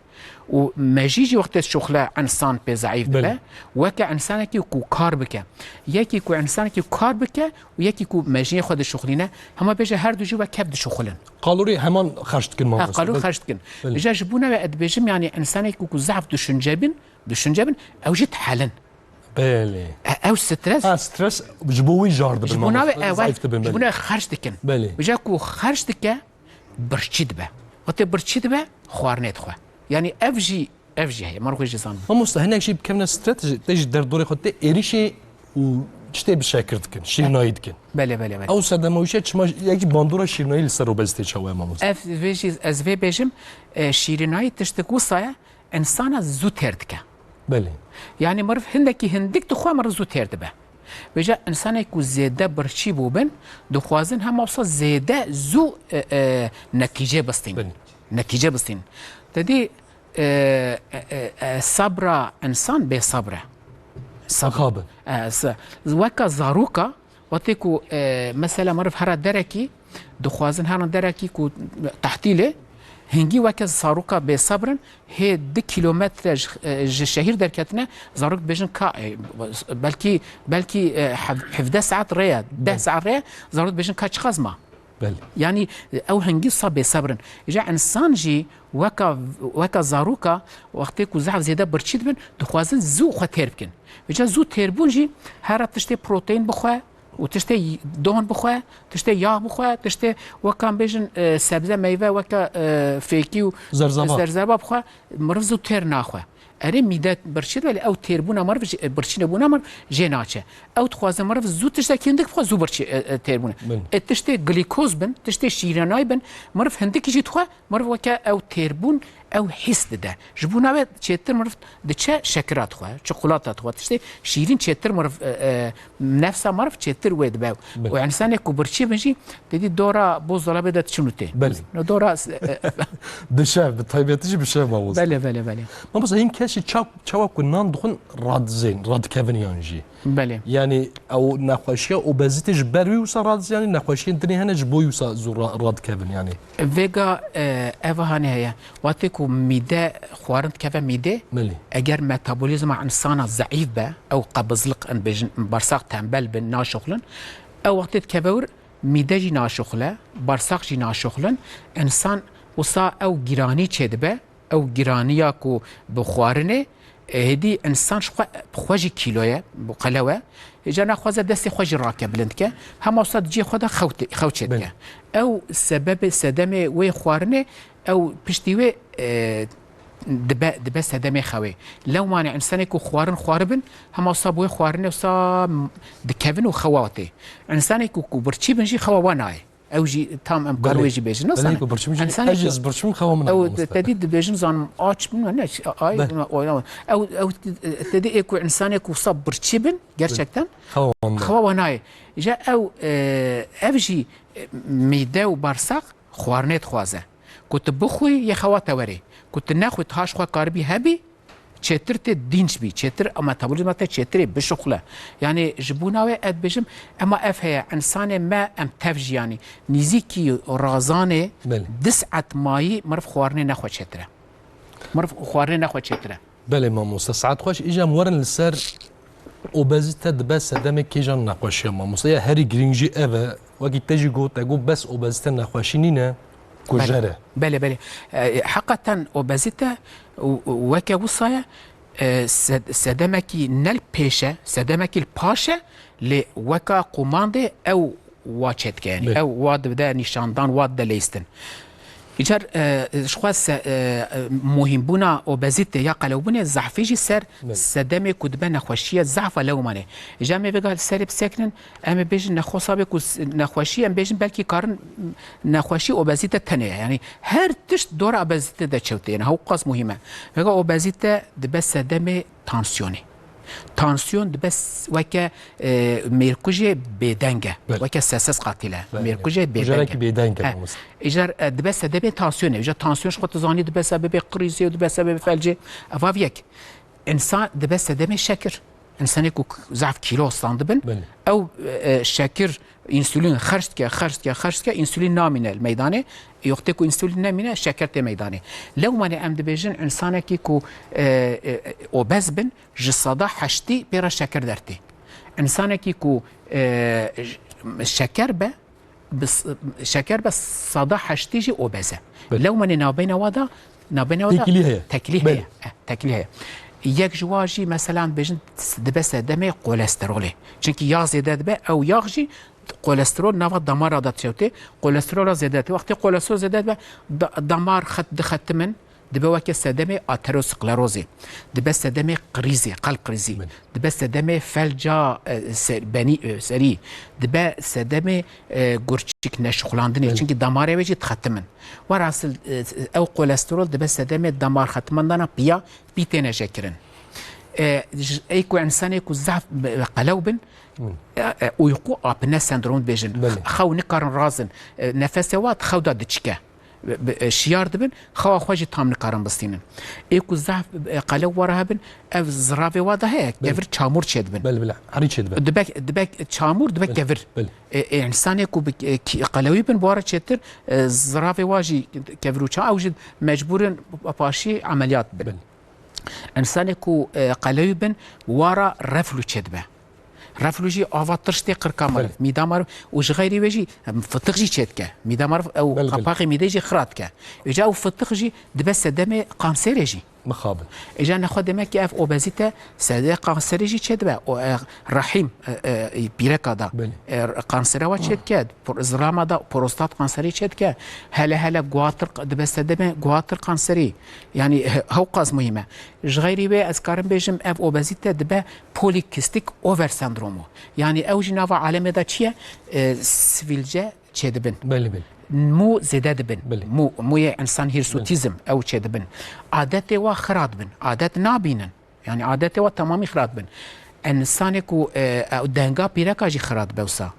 û mejî jî wextê şuxle însan pê zeîf dibe. Belê. Weke însanekî ku kar bike. Yekî ku însanekî kar bike û yekî ku mejiyê xwe dişuxilîne, hema bêje her du jî wekhev dişuxulin. Qalorî heman xerç dikin, Ha, mamoste. Qalorî Belê. Xerç dikin. Belê. Îja ji bo nave ez dibêjim, yanî însanekî ku zehf düşünce bin, düşünce bin, ew jî dihelin. Belê. E, ew stres Ha, stres ji bo wî jar dibin, Ji bo nave mamoste. Ew, Zayıf dibin, ji bo belê. Nave xerç dikin. Belê. Îja ku xerç dike, birçî dibe. Wextê birçî dibe, xwarinê dixwe. Yanî ev jî, ev jî heye. Mar xwe jî zanin. Mamoste, hinek jî bikevine stres, te jî derdorê xwe tê êrişê û tiştê bi şekir dikin, şîrnayî dikin. Belê, belê, belê. Ew sedema wî çima yekî bandora şîrnayî li ser obezîtê çawa ye, mamoste? Ev vê jî ez vê bêjim, e, şîrnayî tiştek wisa ye, însana zû têr dike. Belê. Yanî meriv hindekî hindik dixwe, meriv zû têr dibe. Vêca însanê ku zêde birçî bûbin, dixwazin hema wisa zêde zû, e, e, netîce bistîn. Belê. Netîce bistîn. Te dî, e, e, e, e, sabra însan bêsabr e. Sab- Axab e. E, s-, weka zaroka, wextê ku, e, mesela meriv here derekî, dixwazin herin derekî ku tehtîlê, hingî weke zaroka bêsabr in, hê du kîlometre ji, e, ji şehîr derketine, zarok dibêjin ka, e, belkî, belkî, e, hev-, hevdeh saet rê ye, deh Belê. Saet rê ye, zarok dibêjin ka çiqas ma. Belê. Yanî, e, ew hingî sa bêsebr in. Îja însan jî weka, weka zaroka wextê ku zehf zêde birçî dibin, dixwazin zû xwe têr bikin. Îja zû têrbûn jî here tiştê proteîn bixwe û tiştê y-, don bixwe, tiştê yax bixwe, tiştê weka em bêjin, e, sebze meyve weke, e, fêkî û Zerzava. Zerzava bixwe, meriv zû têr naxwe. Erê mîde birçî dibe, lê ew têrbûna meriv jî, e, birçînebûna meriv jê naçe. Ew dixwaze meriv zû tiştekî hindik bixwe, zû birçî, e, e, têrbûne. Bin. E, tiştê glîkoz bin, tiştê şîrînay bin, meriv hindik jî dixwe, meriv weke ew têrbûn, ew hîs dide. Ji bo navê çêtir meriv diçe şekira dixwe, çikolata dixwe, tiştê şîrîn çêtir meriv, e, e, nefsa meriv çêtir wê dibe. Bin. Û însanê ku birçî bin jî, te dî dora buzdolabê de diçin û tê. Belê. No dora, e, Bi şev, bi taybetî jî bi şev, mamoste. Belê, belê, belê. Mamoste, hîn kesî ça-, çawa ku nan dixwin radizên, radikevin yan jî. Belê. Yanî ew nexweşiya obezîtê ji ber wî wisa radizê, yanî nexweşiyên dinê hene ji bo wî wisa zû ra-, radikevin yanî. Vêga, e, ev hanê heye. Wextê ku mîde xwarin dikeve mîdê, Belê. Eger metabolîzma însana zeîf be, ew qebizlik in bêjin, barsaq tembel bin, naşuxlin, ew wextê dikeve wir, mîde jî naşuxle, barsaq jî naşuxlin, însan wisa ew giranî çêdibe, ew giraniya ku bi xwarinê, e, hêdî însan ji xwe, bi xwe jî kîlo ye, bi qelew e. Îca naxwaze destê xwe jî rake bilind ke. Hema wisa di cihê xwe de xew tê-, xew çêdike. Belê. Ew sebebê, sedemê wê xwarinê, ew piştî wê, e, dibe, dibe sedemê xewê. Lewmanê însanê ku xwarin xwaribin, hema wisa bi wê xwarinê wisa dikevin û xewa tê. Însanê ku, ku birçî bin jî xewa wa nayê. Ew jî tam em kar Belê. Wê jî bêjin. Belê, Nasane? Ku birçim jî, Însanê ez jî ku ez birçim xewa min ew nabû te dî dibêjin zanim aç bin, ne, ay, Belê. Oy, oy. Ew, ew te dî ê ku însanê ku wisa birçî bin, gerçekten Xewa wan da. Xewa wan nayê. Îca ew, e, ev jî, e, mîde û barsaq xwarinê dixwaze. Ku tu bixwî, yê xewa te werê. Ku tu nexwî, tu ha ji xwe karibî hebî, çêtir tê dînç bî, çêtir a metabolîzma te çêtirê bişuxle. Yanî ji bona wê ez dibêjim, ema ev heye, însanê me em tev jiyanî, nîzîkî razanê Belê. Du saet mayî meriv xwarinê nexwe çêtir e. Meriv xwarinê nexwe çêtir e. Belê mamoste, saet xweş. Îja em werin li ser obezîte dibe sedemê kêjan nexweşiya mamoste. Ya herî girîng jî ev e. Wekî te jî got, te got bes obezîte nexweşî nîne. Kujer e. Belê, belê. E, heqeten obezîte û, û weke wisa ye, e, sed-, sedemekî ne li pêş e, sedemekî li paş e, lê weka qûmandê ew wa çêdike, yanî Belê. Ew wa dibide nîşandan, wa dide leyistin. Îcar, e, ji xwe se-, e, e, muhîmbûna obezîte ya qelewbûnê zehfî jî ser Belê. sedemê ku dibe nexweşiye zehfa lewmanê. Îcar em ê vêga serê bisekinin, em ê bêjin nexwesabe ku s-, nexweşî, em bêjin belkî karin nexweşî obezîte tenê ye. Yanî her tişt dora obezîte de çewtê. Yanî hewqas muhîm e. Vêga obezîte dibe sedemê tansiyonê. Tansiyon dibe s-, weke, e, mêrkujê bêdeng e. Belê. Weke seses qatil e. Belê. Mêrkujê bêdeng e. Kujerekî bêdeng e, He. mamoste. Îcar, e, dibe sedemê tansiyonê. Îcar tansiyon ji xwe tu zanî dibe sebebê krîzê û dibe sebebê felcê. Eva vî yek. Însan dibe sedemê şekir. Însanê ku k-, zehf kîlo standibin, Belê. ew, e, şekir, însulîn xerc dike, xerc dike, xerc dike, însulîn namîne li meydanê. Yoxtê ku însulîn nemîne, şeker tê meydanê. Lewmanê em dibêjin însanekî ku, e, e, obez bin, ji seda heştî pê re şeker dertê. Însanekî ku, e, j-, şeker be, bi s-, şeker be seda heştî jî obez e. Belê. Lewmanê navbeyna wa da, navbeyna wa da Têkilî heye. têkilî Belê. heye. Eh, têkilî heye. Yek ji wa jî, meselan, bêjin, dibe sedemê kolesterolê. Çimkî yağ zêde dibe, ew yağ jî kolesterol nava damara da çewtê, kolesterola zêde dibe. Wextê kolesterol zêde dibe, da-, damar xet dixetimin, dibe weke sedemê aterosklerozê, dibe sedemê krîzê, qelb krîzî, Belê. dibe sedemê felca, e, ser-, benî, e, serî, dibe sedemê, e, gurçik neşuxlandinê. Belê. Çimkî damarê wê jî dixetimin. Werasil, e, ew kolesterol dibe sedemê damar xetimandana piya, pî têne jekirin. E, j-, ey ku însanê ku zehf, e, qelew bin, Hı. e, e, uyku apne sendrom dibêjin. Belê. Xew nikarin razin. E, nefesê wa di xew da diçike. Bi, bi, e, şiyar dibin, xewa xwe jî tam nikarin bistînin. Ê ku zehf, e, qelew wara hebin, ev ziravê wa da heye, Belê. kevir çamûr çêdibin. Belê, belê. Herî çêdibe. Dibe, dibe çamûr, dibe Belê, kevir. belê. E, e, însanê ku bi, e, ki-, qelewî bin, wara çêtir, e, ziravê wa jî kevir û ça-, ew jî mecbûr in paşî emeliyat bin. Belê. Însanê ku, e, qelewî bin, wara reflû çêdibe. Reflû jî ava tirş tê qirka meriv, Belê. mîda meriv û ji xeyrî wê jî, em, fitix jî çêdike. Mîda meriv ew Belê, belê. qapaqê mîdê jî xira dike. Îca ew fitix jî dibe sedemê kanserê jî. Mixabin. Îca nexwe demek ki ev obezîte sedemê kanserê jî çêdibe. O, e, rehîm, e, e, pîreka da. Belê. E, kansera wa çêdike. Por-, zirama da prostat kanserî çêdike. Hele hele guhatir q-, dibe sedemê guhatir kanserî. Yanî he-, hewqas muhîm e. Ji xeyrî wê ez karim bêjim ev obezîte dibe polikîstik over sendromu. Yanî ew jî nava alemê de çi ye? E, sivîlce çêdibin. Belê, belê. Mû zêde dibin. Belê. Mû, mûyê însan hîrsûtîzm ew çêdibin. Adetê wa xira dibin. Adet nabînin. Yanî adetê wa temamî xira dibin. Însanê ku, e, ew denga pîreka jî xira dibe wisa.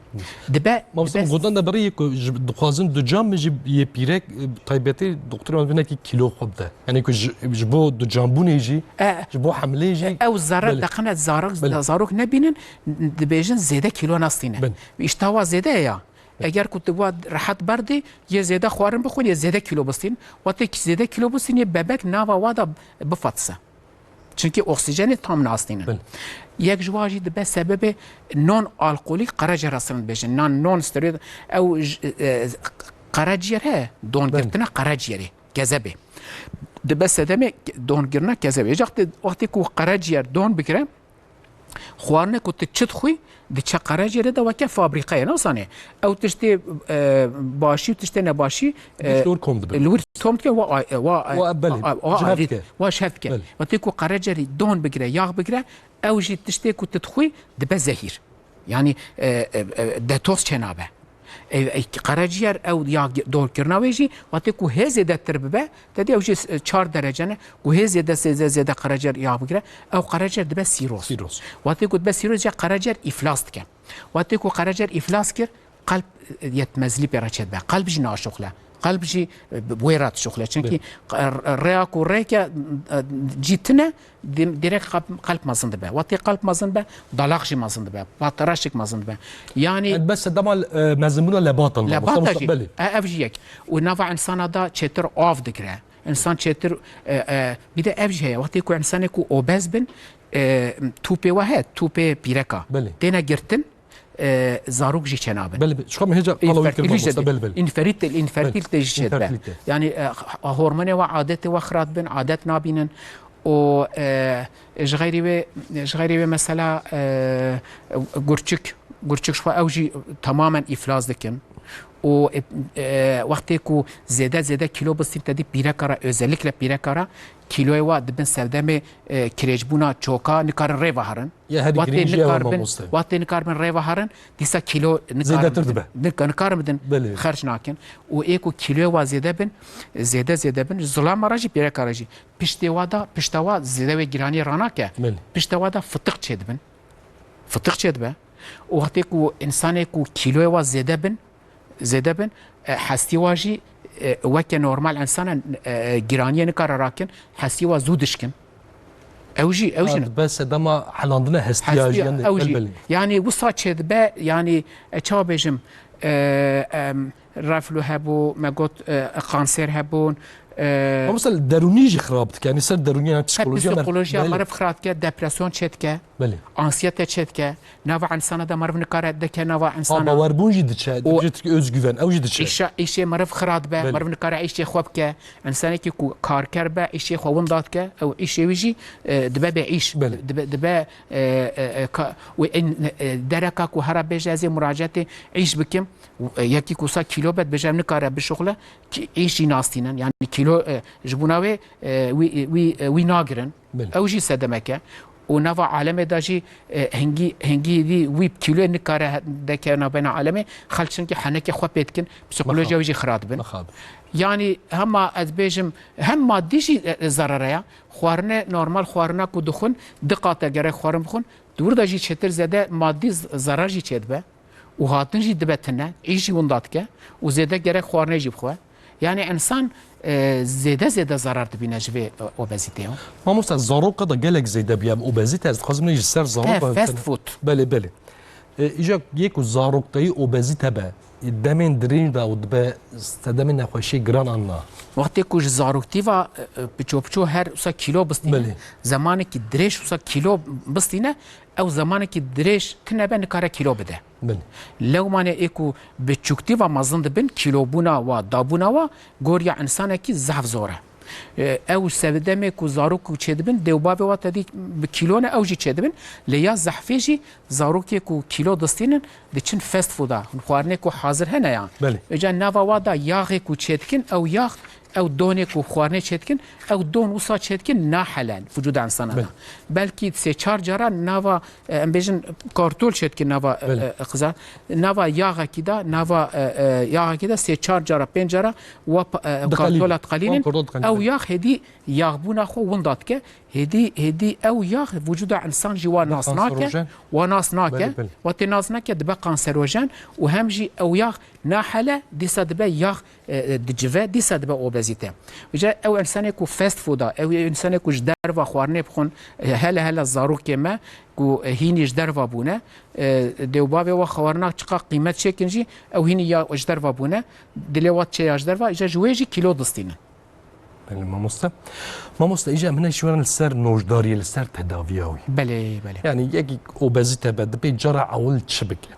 Dibe, Mamoste, dibe godan de berî ku ji, dixwazin du cam jî yê pîrek, e, taybetî doktorê wan binekî kîlo xwe bide. Yanî ku ji, ji bo du cambûnê jî, E, ji bo hemlê jî. ew zere Belê. deqene zarok, Belê. zarok nebînin, dibêjin zêde kîlo nastîne. Belê. Îştaha wa zêde ye ya. Eger ku tu wa rehet berdî, yê zêde xwarin bixwin, yê zêde kîlo bistîn, wextê ki zêde kîlo bistîn, yê bebek nava wa da bifatise. Çimkî oksîjenê tam nastînin. Bin. Yek ji wa jî dibe sebebê non alkolîk qerecera sirin dibêjin. Nan non steroid, ew j-, e, qereciyêr he, dongirtina Bin. qereciyerê, kezebê. Dibe sedemê dongirina kezebê. Wextê, wextê ku qereciyêr don bigire, Xwarine ku tu çi dixwî, diçe qereciyerê de weke fabrîqeyê, nasanê. Ew tiştê, e, başî û tiştê nebaşî, e, Tiştê wir kom dibe. li wir tom dike, wa, wa, Wa, belê, wa, wa, ji hev ayrî, dike. wa ji hev dike. Belê. Wextê ku qerecerî don bigire, yax bigire, ew jî tiştê ku tu dixwî dibe zehîr. Yanî, e, e, e, detoks çênabe. E, e, qereciyar ew ya dorkirina wê jî, wextê ku hê zêdetir bibe, te dî ew jî, e, çar derece ne, ku hê zêde, zêde, zêde qereciyar ya bigire, ew qereciyar dibe sîroz. Sîroz. Wextê ku dibe sîroz, ya qereciyar îflas dike. Wextê ku qereciyar îflas kir, qelb, e, yetmezlî pê re çêdibe. Qelb jî naşuxle. Qelb jî, e, bi wê re dişuxle. Çimkî Belê. q-, r-, rêya ku rêke, e, cî tune, Dî-, direkt qelb, qelb mezin dibe. Wextê qelb mezin be, dalaq jî mezin dibe. Patereşik mezin dibe. Yanî Yani bes dema, e, mezinbûna lebatan da, Lebata Mustafa jî. Belê. E, ev jî yek. Û nava insana da çêtir av digire. Însan çêtir, e, e, bir de ev jî heye. Wextê ku însanê ku obez bin, e, tûpê we heye, tûpê pîreka. Belê. Têne girtin, e, zarok jî çênabin. Belê, belê. Ji xwe min hêja qala wî kir, Înfertîlî jî mamoste, çêdibin. belê, belê. Înfertîl-, înfertîl Belê. tê jî çêdibe. Înfertîl tê. Yani, e, h-, hormonê we, adetê we xira dibin, adet nabînin. Û, e, ji xeyrî wê, ji xeyrî wê mesela, e, gurçik, gurçik ji xwe ew jî tamamen îflas dikin. û, e, e, wextê ku zêde zêde kîlo bistîn, te dî pîreka re, özellikle pîreka re, kîloyê wa dibin sedemê, e, kirêcbûna çoka, nikarin rê ve herin. Ya herî Wextê girîng jî ew e, nikarbin, mamoste. Wextê nikarbin rê ve herin, dîsa kîlo nikarin Zêdetir bidin. dibe. Nika-, nikarin bidin, Belê. xerc nakin. Û ê ku kîloyê wa zêde bin, zêde zêde bin, ji zilama re jî, pîreka re jî. Piştê wa da, pişta wa zêde wê giraniyê ranake. Belê. Pişta wa da fitiq çêdibin. Fitiq çêdibe. Û wextê ku însanê ku kîloyê wa zêde bin, zêde bin, e, hestî wa jî, e, weke normal însanan, e, e, giraniyê nikare rakin, hestî wa zû dişkin. Ew jî, ew jî Ha, ne. dibe sedema helandina hestiya Hestiya, jî, yani, ew jî. belê. Yani wisa çêdibe, yani, e, çawa bêjim, e, em, reflû hebû, me got, e, kanser hebûn, e, Ama mesela derûnî jî xirab dike. Yani ser derûnî, yani Hep psikolojiya mer-, psikolojiya belê. meriv xirab dike, depresyon çêdike, Belê. ansiyete çêdike, nava insana da meriv nikare dike nava Ha, insana. bawerbûn jî diçe, O diçe özgüven, ew jî diçe. Îşa, îşê meriv xirab be, Belê. meriv nikare îşê xwe bike. Însanekî ku karker be, îşê xwe winda dike, ew îşê wî jî, e, dibe bê îş. Belê. Dibe, dibe, e, e, e, ka-, wê en-, e, dereka ku hera bêje ez ê muracetê îş bikim, e, yekî ku sa kîlo be, dibêje ev nikare bişuxile, ki-, îş jî nastînin. Yani kîlo, e, ji bona wê, e, wî, wî, e, wî nagirin. Belê. Ew jî sedemeke. Û nava alemê de jî, e, hingî, hingî dî wî kîloyê nikare he-, deke navbeyna alemê, xelk çinkî henekê xwe pê dikin, psikolojiya Mixab. wî jî xira dibin. Mixab. Yani hema ez bêjim, hem madî jî, e, e, zerere ya. Xwarine, normal xwarina ku dixwin, di qate gerek xwarin bixwin. Di wir de jî çêtir zêde madî z-, zerar jî çêdibe. Û hatin jî dibe tine, îş jî winda dike û zêde gerek xwarine jî bixwe. Yani însan, e, zêde zêde zerar dibîne ji vê, e, obezîteyê. Mamosta, zaroka da gelek zêde bûye ev obezîte. Ez dixwazim ji ser zaroka Ev fast food. Belê, belê. E, îja yê ku zaroktayî obezîte be, e, demên dirêj de û dibe sedemên nexweşiyê giran an na? Wextê ku ji zaroktî ve, e, e, piço piço her wisa kîlo bistîne, Belê. zemanekî dirêj wisa kîlo bistîne, ew zemanekî dirêj tine be nikare kîlo bide. Belê. Lewmanê ê ku bi çûktî ve mezin dibin, kîlobûna wa, dabûna wa, goriya însanekî zehf zor e. E, ew sedemê ku zarok ku çêdibin, dê û bavê wa tedî bi kîlo ne, ew jî çêdibin. Lê ya zehfê jî zarokê ku kîlo distînin, diçin fast fooda, xwarinê ku hazir hene ya. Belê. Îca nava wa da yaxê ku çêdikin, ew yax, ew donê ku xwarinê çêdikin, ew don wisa çêdikin, nahelen vücuda insana da. Belê. Belkî sê çar cara nava, e, em bêjin kartol çêdikin nava, e, Belê. e, xiza. Nava yaxekî da, nava, e, e, yaxekî da sê çar cara, pênc cara wa pa-, e, Diqelînin. kartola diqelînin. Wan kartol diqelînin. Ew yax hêdî yaxbûna xwe winda dike. Hêdî, hêdî ew yax vücuda insan jî wa nas nake, Kanserojen. wa nas nake, Belê, belê. wa tê nas nake dibe kanserojen û hem jî ew yax nahele dîsa dibe yax, e, e, dicive, dîsa dibe obezîte. Îca ew insanê ku fast fooda, ew insanê ku ji derva xwarinê bixwin, e, hele hele zarokê me ku, e, hînî ji derva bûne, e, dê û bavê wa xwarina çiqa qîmet çêkin jî, ew hînî ya ji derva bûne, dilê wa çê ya ji derva, îca ji wê jî kîlo distînin. Belê mamoste. Mamoste, îca em hinek jî werin li ser nojdariyê, li ser tedaviya wî. Belê, belê. Yani yekî obezîte be, dibê cara ewil çi bike?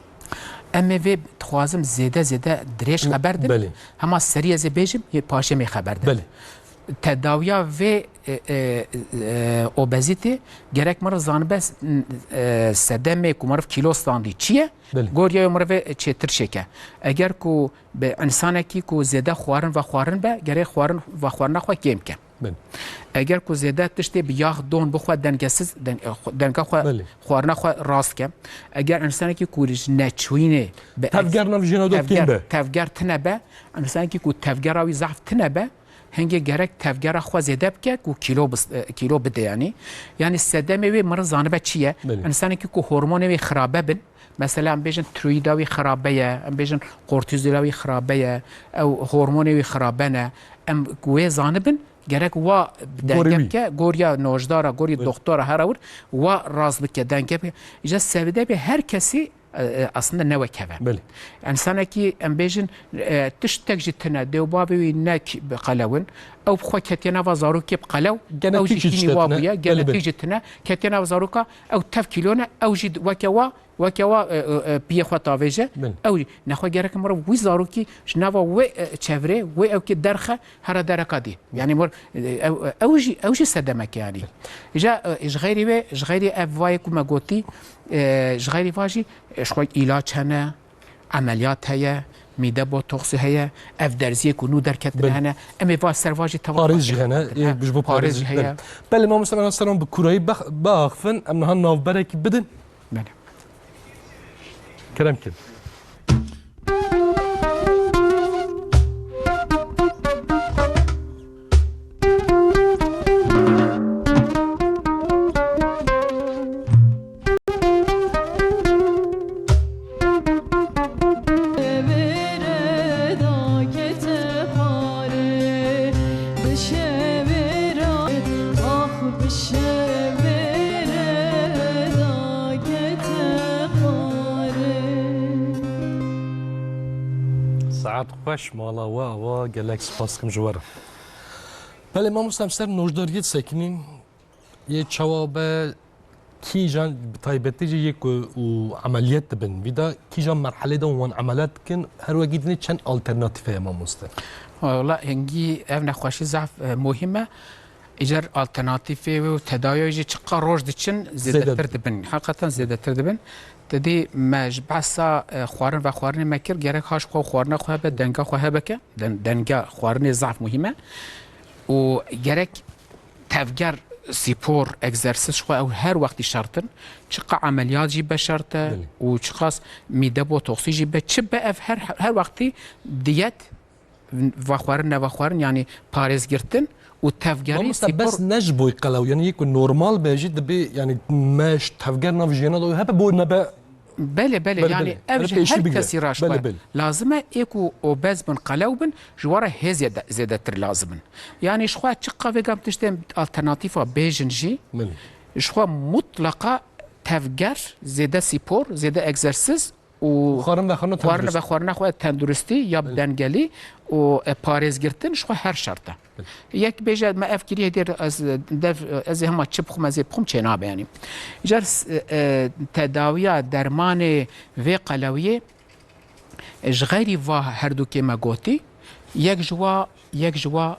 Em ê vê dixwazim zêde zêde dirêj xeber din. Belê. Hema serî ez ê bêjim, yê paşê em ê xeber din. Belê. Tedawiya vê, e, e, e, obezîtê gerek meriv zanibe, e, sedemê ku meriv kîlo standî çi ye? Belê. Goriya wê mirivê çêtir çêke. Eger ku Bi însanekî ku zêde xwarin vexwarin be, gerê xwarin vexwarina xwe kêm ke. Belê. Eger ku zêde tiştê bi yax don bixwe dengesiz, deng-, xwe-, denga xwe, Belê. xwarina xwe rast ke. Eger însanekî ku ji neçûyînê bi Tevger nav jîna do kêm be. Tevger tine be, însanekî ku tevgera wî zehf tine be, hingê gerek tevgera xwe zêde bike ku kîlo bis-, e, kîlo bide yanî. Yanî sedemê wê meriv zanibe çi ye? Belê. Însanekî ku hormonê wê xirabe bin, Mesela em bêjin tiroyîda wî xirabe ye, em bêjin kortîzola wî xirabe ye, ew hormonê wî xirabe ne. Em wê zanibin, gerek wa Gorê denge wî. bike, goriya nojdara, goriya Belê. doktora here wir, wa rast bike, denge bike. Îca sebide be her kesî, e, e, aslında ne wek hev e. Belê. Însanekî em bêjin, e, tiştek jî tine, dê û bavê wî nek bi qelewin, ew bi xwe ketiye nava zarokê bi qelew, Genetik ew jî jî hînî tiştek wa tine. bûye, Belê, genetik belê. jî tine, ketiye nava zaroka, ew tev kîlo ne, ew jî weke wa, Weke wa, e, e, e, piyê xwe tavêje, Belê. ew nexwe gerek mirov wî zarokî ji nava wê, e, çevrê, wê ewkê derxe here dereka dî. Yanî mir, e, ew, ew jî, ew jî sedemeke yanî. Îca, e, ji xeyrî wê, ji xeyrî ev vayê ku me gotî, e, ji xeyrî va jî, e, ji xwe îlaç hene, emeliyat heye, mîde botoksî heye, ev derziyê ku nû derketine Belê. hene, em ê va ser va jî teva Parêz jî hene, derketin. ê, Ha, ji bo parêz parêz jî heye. Belê. Belê, mamoste, em selam bi kûrayî bex-, biaxifin, em niha navberekî bidin. Belê. Kerem kin. Saet xweş, mala we ava, gelek spas dikim ji we re. Belê, mamoste, em ser nojdariyê disekinîn, yê çawa be, kîjan, bi taybetî jî yê ku û emeliyet dibin, vî de kîjan merhelê de wan emeliyet dikin, her wekî dinê çend alternatîf heye, mamoste? Wala hingî ev nexweşî zehf, e, muhîm e. Îcar alternatîfê wê û tedawiya wê jî çiqa roj diçin, zêdetir Zêdetir. dibin. Heqeten zêdetir dibin. Te dî me ji behsa, e, xwarin vexwarinê me kir, gerek ha ji xwe xwarina xwe hebe, denga xwe hebeke. Den-, denga xwarinê zehf muhîm e. Û gerek tevger, spor, egzersiz ji xwe ew her wextî şert in. Çiqa emeliyat jî be şert e Belê. û çiqas mîde botoksî jî be, çi be ev her, her wextî diyet, vexwarin, nevexwarin, yanî parêzgirtin û tevgerî Mamoste, spor. bes ne ji boy qelew, yanî yê ku normal be jî dibê, yanî me ji tevger nav jiyana da hebe bo nebe Belê, belê, Belê, yanî belê. ev Belê, ji pêşî her bigire. kesî re ji Belê, xwe belê. lazim e, ê ku obez bin, qelew bin, ji we re hê zêde-, zêdetir lazim in. Yanî ji xwe çiqa vêga tiştên alternatîfa bêjin jî, Belê. ji xwe mutlaqa tevger, zêde spor, zêde egzersiz û Xwarin vexwarina xwarin tendurist. vexwarina xwe tenduristî ya Belê. dengelî û, e, parêzgirtin ji xwe her şert e. Yek bêje me ev kiriye dêr ez, dev, ez ê hema çi bixwim, ez ê bixwim çê nabe yanî. Car s-, e, tedawiya dermanê vê qelewiyê, e, ji xeyrî va herdûkê me gotî, yek ji wa, yek ji wa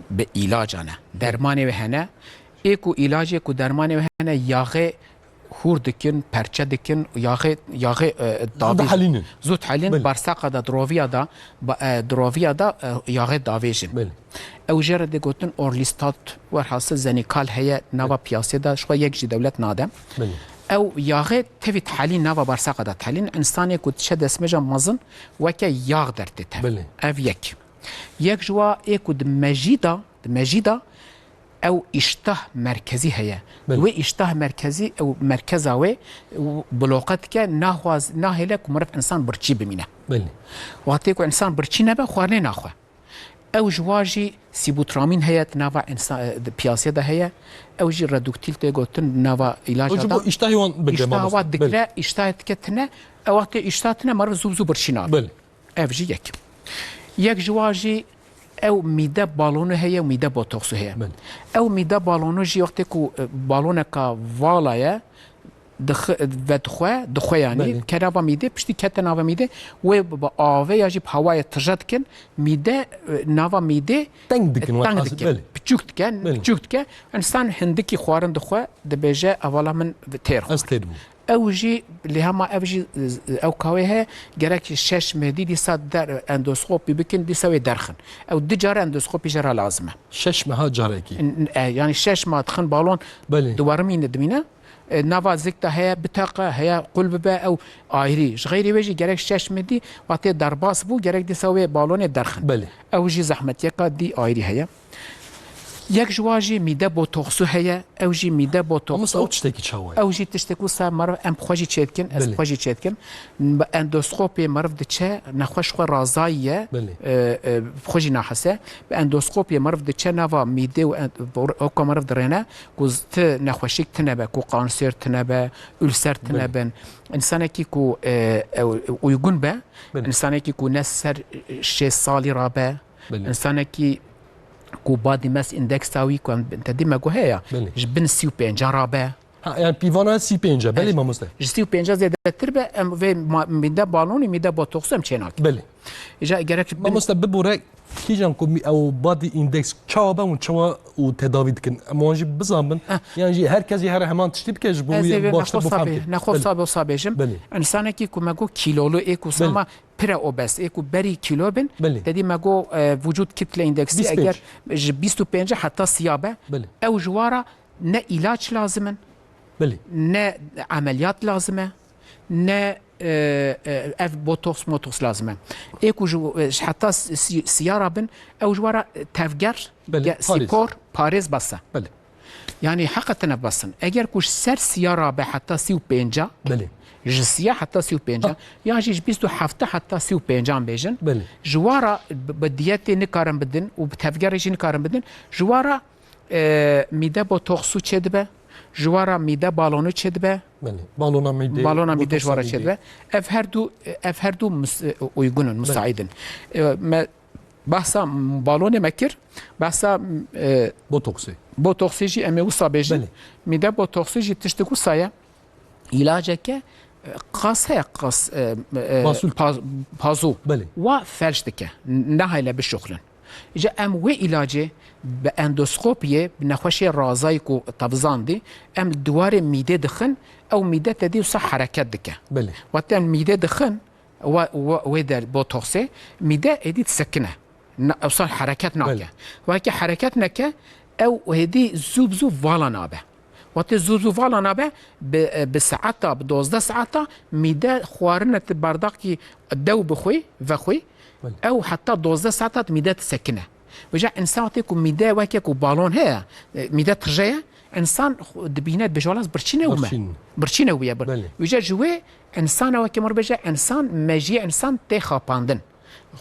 bi îlacan e. Dermanê wê hene. Ê ku îlacê ku dermanê wê hene, yaxê hûr dikin, perçe dikin, yaxê, yaxê, e, Zû davêjin. dihelînin. Zû dihelîn, Belê. barsaqa da, diroviya da, ba-, e, diroviya da, e, yaxê davêjin. Belê. Ew jê re dê gotin Orlistat, werhasil Zenikal heye, nava Belê. piyasê de, ji xwe yek jî dewlet nade. Belê. Ew yaxê tevî dihelîn, nava barsaqa da dihelîn, însanê ku diçe destmêja mezin weke yax dertê tev. Belê. Ev yek. Yek ji wa ê ku di mejî da, di mejî da, ew îştah merkezî heye. Belê. Wê îştah merkezî, ew merkeza wê, ew bloqe dike, naxwaz-, nahêle ku meriv însan birçî bimîne. Belê. Wextê ku însan birçî nebe, xwarinê naxwe. Ew ji wa jî sîbutramîn heye, di nava însa-, di piyasê de heye. Ew jî reduktîl tê gotin, di nava îlaca Ew jî da. bo îştahê wan bike, Îştaha mamoste. wa Belê. dikire, îştahê dike tine. Ew wextê îştah tine, meriv zû bi zû birçî nabe. Belê. Ev jî yek. Yek ji wan jî ew mîde balonu heye û mîde botoksu heye. Belê. Ew mîde balonu jî wextê ku, e, baloneka vala ye, dixi-, vedixwe, dixwe yanî, Belê. ke nava mîdê, piştî kete nava mîdê, wê bi, bi avê ya jî bi hewayê tije dikin, mîde, e, nava mîdê, Teng dikin, e, teng welhasil, dikin. belê. Piçûk dikin, Belê. piçûk dike. Însan hindikî xwarin dixwe, dibêje, "Evala min têr xwar." Ez têr bûm. Ew jî, lê hema ev jî, ew kawê heye, gerek şeş meh dî dîsa der, endoskopî bikin, dîsa wê derxin. Ew du cara endoskopî jê re lazim e. Şeş meha carekî. N-, e, yanî şeş mah dixin balon Belê. diwerimîne, dimîne. E, nava zik de heye, biteqe, heye qul bibe, ew ayrî. Ji xeyrî wê jî gerek şeş meh dî, wextê derbas bû, gerek dîsa wê balonê derxin. Belê. Ew jî zehmetiyeka dî ayrî heye. Yek ji wan jî mîde botoksu heye, ew jî mîde botoks. Mamoste, ew tiştekî çawa ye? Ew jî tiştek wisa meriv em bi xwe jî çêdikin, ez bi Belê. xwe jî çêdikim. Bi endoskopê meriv diçe, nexweş xwe razayî ye, Belê. e, e, bi xwe jî nahese. Bi endoskopê meriv diçe nava mîdê û en-, oka meriv dirêne, ku z-, ti nexweşik tine be, ku kanser tine be, ulser tine Belê. bin. Însanekî ku, e, e, uygun be, Belê. însanekî ku ne ser şêst salî rabe, Belê. însanekî ku body mass indexa wî ku em te dî me got heye, Belê. ji bin sî û pênca rabe. Ha, yani pîvana sî pênc e, belê Evet. mamoste? Ji sî û pênca zêdetir be, em vê ma-, mîde balonî, mîde botoksu em çê nakin. Belê. Îca gerek bin Mamoste, bibore, Kîjan ku mî-, ew body index çawa be û çawa û tedavî dikin? Em wan jî bizanbin. Heh. Yan jî her kes jî here heman tiştî bike ji bo Ez ê wî vê baştir nexwe bo fehm sabê, kir. Nexwe Belê. Sabê û sabêjim. Belê. Însanekî ku me got kîlolu ê ku Belê. Sama pire obez ê ku berî kîlo bin, Belê. Te dî me got, e, vücut kitle indeksi Bîst pênc. Eger ji bîst û pênc heta siya be, Belê. Ew ji wa re ne îlaç lazim in, Belê. Ne emeliyat lazim e, ne, e, e, ev botoks motoks lazim e. Ê ku ji, e, ji heta si-, si-, siya re bin, ew ji wa re tevger, Belê, ge-, parêz. Spor, parêz bes e. Belê. Yanî heqeten ev bes in. Eger ku ji ser siya re be heta sî û pênc, Belê. Ji siya heta sî û pênc, Ha. Yan jî ji bîst û heft heta sî û pênc bêjin. Belê. Ji wa re bi, bi diyetê nikarin bidin û bi tevgerê jî nikarin bidin. Ji wa re, e, mîde botoksu çêdibe. Ji wa re mîde balonu çêdibe. Belê. Balona mîdê, Balona mîdê ji wa re botoksa mîdê. Çêdibe. Ev her du, ev her du mus-, e, uygun in, Belê. Musaîd in. E, me Behsa balonê me kir, behsa, e, Botoksê. Botoksê jî em ê wisa bêjin. Belê. Mîde botoksê jî tiştik wisa ye. Îlaceke, e, qas heye, qas, e, e, Basûl. Paz-, pazû. Belê. Wa felç dike. N-, nahêle bişuxlin. Îca em wê îlacê bi endoskopiyê, bi nexweşê razayî ku tevizandî, em li diwarê mîdê dixin, ew mîde te dî wisa hereket dike. Belê. Wextê em mîdê dixin, Wa, wa, wê der botoksê, mîde êdî disekine. Na, ewsan hereket nake. Belê. Weke hereket neke, ew êdî zû bi zû vala nabe. Wate zû zû vala nabe, bi, bi saeta, bi dozdeh saeta mîde xwarine ti bardakî dew bixwî, vexwî. Belê. Ew heta dozdeh saeta mîde disekine. Vêca însan wextê ku mîde weke ku balon heye, e, mîde tije ye, însan xwe dibîne dibêje, "Wala ez birçî ne wime." Birçî ne. Birçî ne wî ye. Bir-, Belê. Vêca ji wê însana weke min re bêje, însan, mejiyê însan tê xapandin.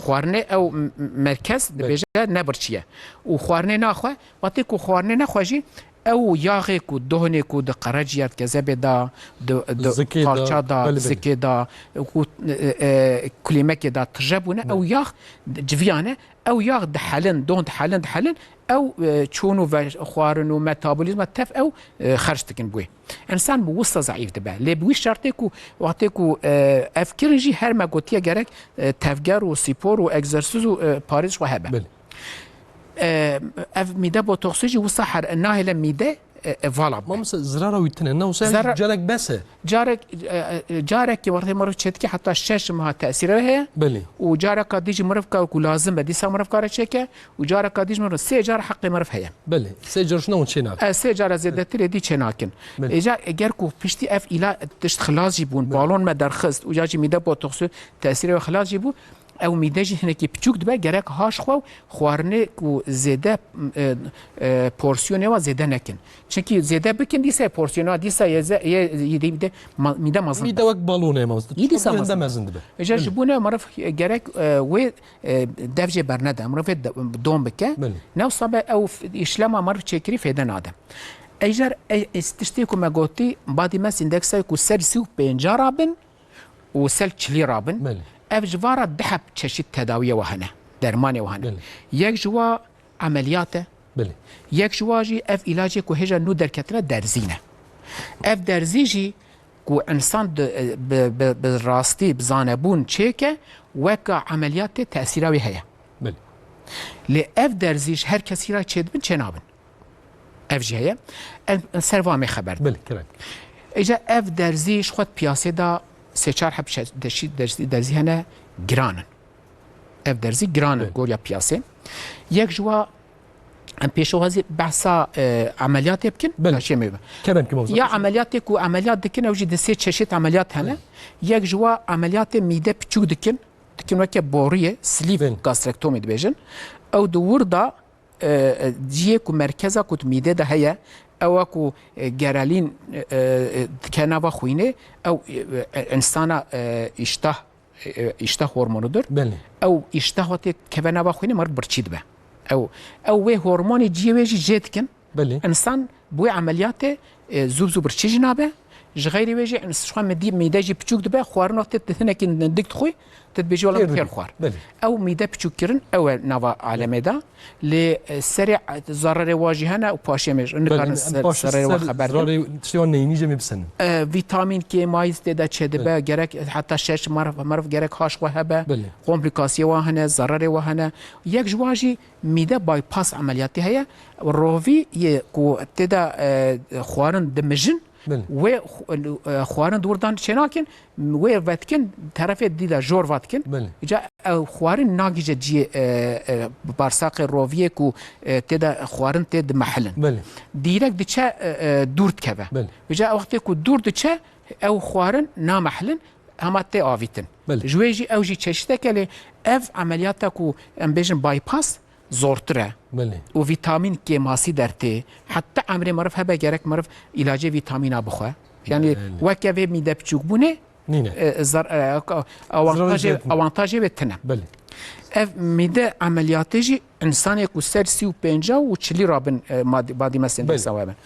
Xwarinê ew m-, m-, merkez Belê. Dibêje ne birçî ye. Û xwarinê naxwe, wextê ku xwarinê nexwe jî, ew yaxê ku, dohnê ku di qereciyer, kezebê de, di, di Zikê de, qalça de, belê, belê. Zikê de, ku, e, e, kulêmekê de tije bûne, Belê. Ew yax civiyane, Ew yax dihelin, don dihelin, dihelin, ew, e, çûn û ve-, xwarin û metabolîzma tev ew, e, xerc dikin bi wê. Însan bi wisa zeîf dibe. Lê bi wî şertê ku, wextê ku, e, ev kirin jî her me gotiye gerek, e, tevger û spor û egzersiz û, e, parêz xwe hebe. Belê. E, ev mîde botoksî jî wisa her, nahêle mîde e, e, vala bibe. Mamoste, zirara wî tune. Ne wisa Zara- carek bes e. Carek, e, e, carekê wextê meriv çêdike heta şeş meha tesîre heye. Belê. Û careka dî jî meriv ka ku lazim be, dîsa meriv kare çêke. Û careka dî jî meriv sê car heqê meriv heye. Belê. Sê car şuna hûn çênake. E, sê cara zêdetirê dî çênakin. Belê. Êca eger ku piştî ev îla tişt xilas jî bûn, Belê. Balon me derxist û ya jî mîde botoksî tesîrê wê xilas jî bû, Ew mîde jî hinekî piçûk dibe, gerek haş xwe û xwarinê ku zêde, e, e, porsiyonê wa zêde nekin. Çimkî zêde bikin, dîsa porsiyona, dîsa ye ze-, ye, ye, ye, mîde ma-, mîde mezin Mîde be. Wek balonê ye, mezin. Yî dîsa Çok mezin. Mezin dibe. Îca ji Belê. Bûne meriv gerek, e, wê, e, devcê bernede, meriv wê de-, don bike. Belê. Newsa be ew f-, îşlema meriv çêkirî fêde nade. Îcar, e, e, tiştê ku me gotî, body mass index ku ser sî û pênca rabin, û ser çilî rabin. Belê. Ev ji va re du heb çeşit tedawiyê wa hene, dermanê wa hene. Belê. Yek ji wa emeliyat e. Belê. Yek ji wa jî ev îlacê ku hêja nû derketine derzî ne. Ev derzî jî ku însan di, bi, bi, bi rastî, bi zanebûn çêke, weka emeliyatê tesîra wê heye. Belê. Lê ev derzî ji her kesî re çêdibin, çênabin. Ev jî heye. Em, em ser va me xeber. Belê, kerem. Îca ev derzî ji xwe di piyasê de sê çar heb şe-, deşî-, derzî, derzî hene giran in. Ev derzî giran in Belê. Goriya piyasê. Yek ji wa em pêşewazî behsa, e, emeliyatê bikin. Belê. Taşê me be. Kerem ki mevzu. Ya emeliyatê ku emeliyat dikin, ew jî di sê çeşit emeliyat hene. Belê. Yek ji wa emeliyatê mîde piçûk dikin. Dikin weke boriyê, sleeve Belê. Gastrektomî dibêjin. Ew di wir de e, e, cihê ku merkeza ku di mîdê de heye, ew a ku, e, gerelîn, e, e, dike nava xwînê, ew, e, e, insana, e, îştah, e, e, îştah hormonudur. Belê. Ew îştah wextê keve nava xwînê, meriv birçî dibe. Ew, ew wê hormonê cihê wê jî jê dikin. Belê. Însan bi wê emeliyatê, e, zû bi zû birçî jî nabe. Ji xeyrî wê jî, ins-, ji xwe midî-, mîde jî piçûk dibe, xwarin wextê tu hinekî nik dixwî, tu dibêjî wela min Têr têr dibî. Xwar. Belê. Ew mîde piçûk kirin, ew e nava alemê de. Lê, e, serê, e, zararê wa jî hene û paşê me jî. Belê, nikarin em ser, paşê serê wa ser xeber din. Zararê tiştê wan neyînî jê me bisenin. E, vîtamîn K, mayîz tê de çêdibe, Belê. gerek heta şeş meriv, meriv gerek haş xwe hebe. Belê. Komplîkasyê wa hene, zararê wa hene. Yek ji wan jî mîde bypass emeliyatê heye. Rovî yê ku tê de, e, xwarin dimijin, Belê. wê xu-, e, xwarin di wir dan çênakin, wê vedikin, terefê dî de jor vedikin. Belê. Îca ew xwarin nagihîje cihê, e, e, barsaqê roviyê ku, e, tê de xwarin tê dimehilin. Belê. Dîrek diçe, e, e, dûr dikeve. Belê. Îca ew wextê ku dûr diçe, ew xwarin namehlin, hema tê avîtin. Belê. Ji wê jî ew jî çeşiteke lê ev emeliyata ku em bêjin bypass zortir e. Belê. Û vîtamîn kêmasî dertê. Heta emrê meriv hebe gerek meriv îlacê vîtamîna bixwe. Yani Belê. weke vê mîde piçûk bûnê, Nîne. e, zar-, e, ka-, Zararê awantajê, zêde tune. awantajê wê tine. Belê. Ev mîde emeliyatê jî insanê ku ser sî û pênca û çilî rabin, e, mad-, badî mesên Belê. desa we bin.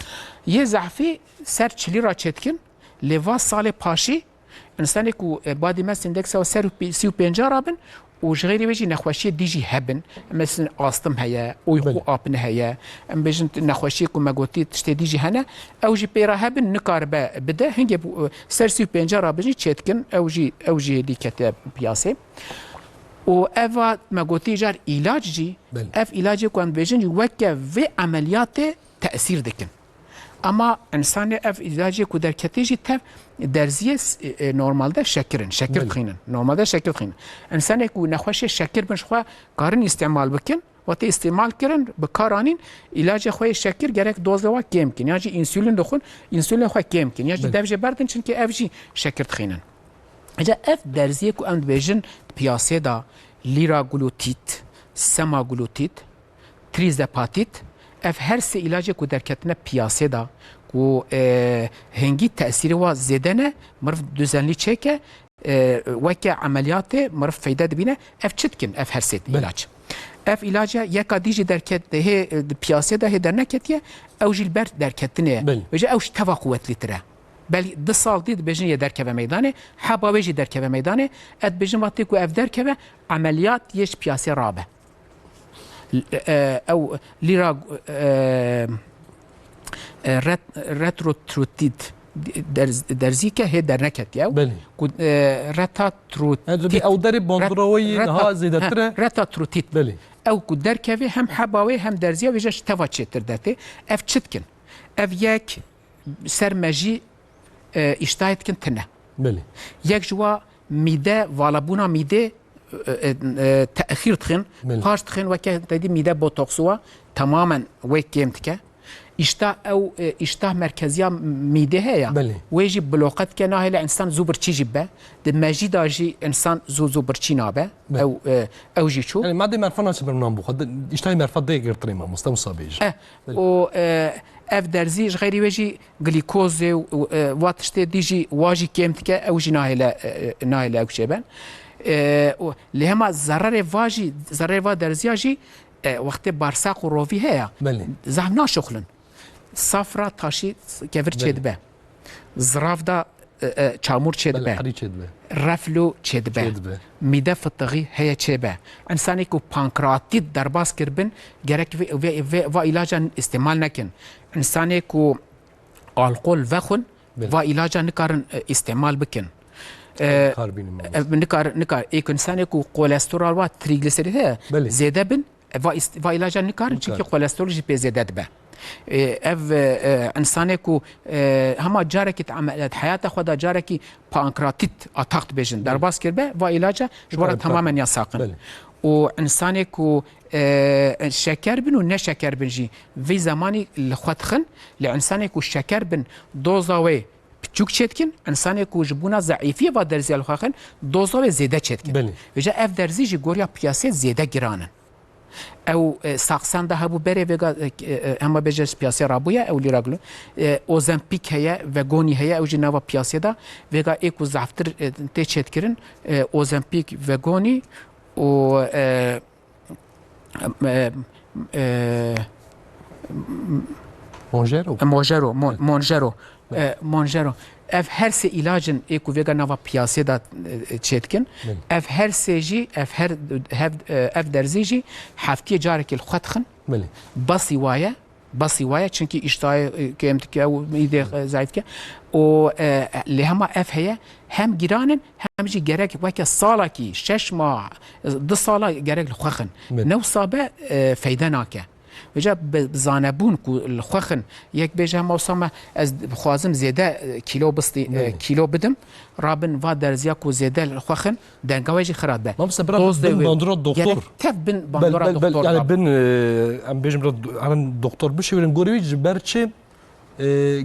Yê zehfî ser çilî ra çêdikin, lê va salê paşî, insanê ku, e, badî mesên deksa ser û pê-, sî û pênca rabin û ji xeyrî wê jî nexweşiyê dî jî hebin. Em meselin astım heye, uyku Belê. apne heye, em bêjin nexweşiyê ku me gotî tiştê dî jî hene, ew jî pê re hebin, nikaribe bide, hingê bu, e, ser sî û pênca rabin jî çêdikin, ew jî, ew jî hêdî ketiye piyasê. Û eva me gotî car îlac jî, Belê. ev îlacê ku em dibêjin jî weke vê emeliyatê tesîr dikin. Ama insanê ev îlacê ku derketê jî tev derziyê s-, e, e, normalde şekir in, şekir Belê. dixînin. Normalde şekir dixînin. Însanê ku nexweşê şekir bin ji xwe karin îstîmal bikin, wextê îstîmal kirin, bi kar anîn, îlacê xwe yê şekir gerek dozê wa kêm kin. Yan jî însûlîn dixwin, însûlîn xwe kêm kin. Yan jî Belê. dev jê berdin, çimkî ev jî şekir dixînin. Îca ev derziyê ku em dibêjin piyasê de liraglutît, semaglutît, trîzepatît, ev her sê îlacê ku derketine piyasê de, ku, e, hingî tesîrê wa zêde ne, meriv duzenlî çêke, e, weke emeliyatê meriv feyde dibîne, ev çi dikin, ev her sê Belê. îlac? Ev îlaca yeka dî jî derket, hê, e, di piyasê de hê derneketiye, ew jî li ber derketinê ye. Belê. Vêca ew jî teva quwetlîtir e. Belkî du sal dî dibêjin yê derkeve meydanê, heba wê jî derkeve meydanê, ez dibêjim wextê ku ev derkeve, emeliyat yê ji piyasê rabe. L-, e, ew lira, e, e, ret-, retrotrutid derz-, derzîke hê derneketiye ew. Belê. Ku, e, retatrutid. Yani, ew derê bandora wê yê niha zêdetir e. Retatrutid. Belê. Ew ku derkeve hem heba wê hem derziya wê jî ji teva çêtir dertê. Ev çi dikin? Ev yek ser mejî, e, îştahê dikin tune. Belê. Yek ji wa mîde, valabûna mîdê, e, e, e, texîr dixin, Belê. paş dixin, weke te dî mîde botoksû wa tamamen wê kêm dike. Îştah ew, e, îştah merkeziya mîdê heye. Belê. Wê jî bloqe dike, nahêle însan zû birçî jî be. Di mejî de jî însan zû zû birçî nabe. Belê. Ew, e, ew jî çû. Yani madê merfa naçe ber nan bixwe, îştahê merfa dê girtirê mamoste wisa bêje. Eh, Belê. û, e, ev derzî ji xeyrî wê jî glîkozê û, û, e, wa tiştê dî jî wa jî kêm dike, ew jî nahêle, e, e, nahêle ew çêben. E, û lê hema zererê va jî, zererê va derziya jî, e, wextê barsaq û rovî heye, Belê. zehf naşuxlin. Safra taşî kevir Belê. çêdibe. Zirav da, e, e, çamûr çêdibe. Belê, herî çêdibe. Reflû çêdibe. Çêdibe. Mîde fitiğî heye çêbe. Însanê ku pankreatît derbas kiribin, gerek vê, vê, vê, va îlacan îstîmal nekin. Însanê ku alkol vexwin, Belê. va îlaca nikarin, e, îstîmal bikin. E, Karbînin e, nikar, nikar. Ê ku însanê ku kolesterol wa triglisêrîd heye, Belê. zêde bin, e, va îst-, va îlaca nikarin, Nikar. çimkî kolesterol jî pê zêde dibe. E, ev, e, e, însanê ku, e, hema carekî di eme-, di heyata xwe de carekî pankreatît atak dibêjin, Belê. derbas kiribe, va îlaca ji we re Nikar. tamamen yasak in. Belê. Û însanê ku, e, şeker bin û ne şeker bin jî vî zemanî li xwe dixin, lê însanê ku şeker bin doza wê piçûk çêdikin, însanê ku ji bona zeîfiyê va derziya li xwe xin, doza wê zêde çêdikin. Belê. Vêca ev derzî jî goriya piyasê zêde giran in. Ew, e, saxsan de hebû berê vêga, e, e, hema bêje ji piyasê rabûye, ew lîra gilo. E, Ozempîk heye, Vegonî heye, ew jî nava piyasê de. Vêga ê ku zaftir, e, tê çêdkirin, e, Ozempîk, Vegonî û, e, e, e, Monjero. Mojero, Mon-, Monjero. E, Monjero. Ev her sê îlacin ê ku vêga nava piyasê de, e, çêdikin, Belê. ev her sê jî, ev her, hev, e, ev derzî jî heftiyê carekê li xwe dixin. Belê. Basî waye, basî waye, çunkî îştayê, e, kêm dike û mîdê, e, zayîf dike. Û, e, lê hema ev heye, hem giran in, hem jî gerek weke salakî, şeş mah, du sala gerek li xwe xin. Belê. Ne wisa be, e, feyde nake. Vêca bi, bi zanebûn ku li xwe xin, yek bêje hema wisa me ez dixwazim zêde, e, kîlo bistî, e, Belê. kîlo bidim, rabin va derziya ku zêde li xwe xin, denga wê jî xirab be. Mamoste, bira Doz de bin wê bandora doktor. gerek tev bin Bel, bandora bel, bel, doktor yani rabin. bin, e, em bêjim bira do-, herin doktor bişêwirin gorê wî ji ber çi? E,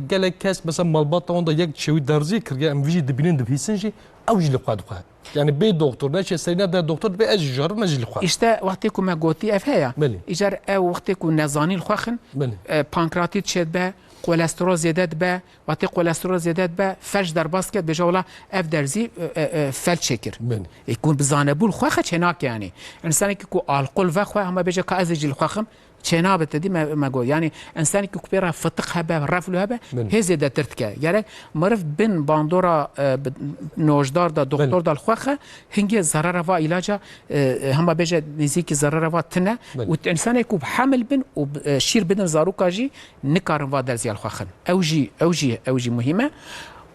gelek kes mesela malbata wan da yek çêwî derzî kiriye, em vî jî dibînin dibihîsin jî, ew jî li xwe dixwe. Yani bê doktor, neçe serî nede doktor, bê ez jî jarim, ez jî li xwe. Îşte wextê ku me gotî ev heye. Belê. Îcar ew wextê ku nezanî li xwe xin, Belê. e, pankreatît çêdibe, kolesterol zêde dibe, wextê kolesterol zêde dibe, felç derbas dike, dibêje wela ev derzî, e, e, e, felç çêkir. Belê. E, ku bi zanebûn xwe xe çênake yani. Însanekî ku alkol vexwe, hema bêje ka ez ê jî li xwe xim, çênabe te dî me, me got. Yani însanekî ku pê re fitik hebe, reflû hebe, Belê. hê zêdetir dike. Gerek meriv bin bandora, e, bi, nojdar da, doktor Belê. da li xwe xe, hingê zerara va îlaca, e, e, hema bêje nêzîkî zerara va tine. Belê. Û însanê ku bi hemil bin û, e, şîr bidin zaroka jî nikarin va derziya li xwe xin. Ew jî, ew jî, ew jî muhîm e.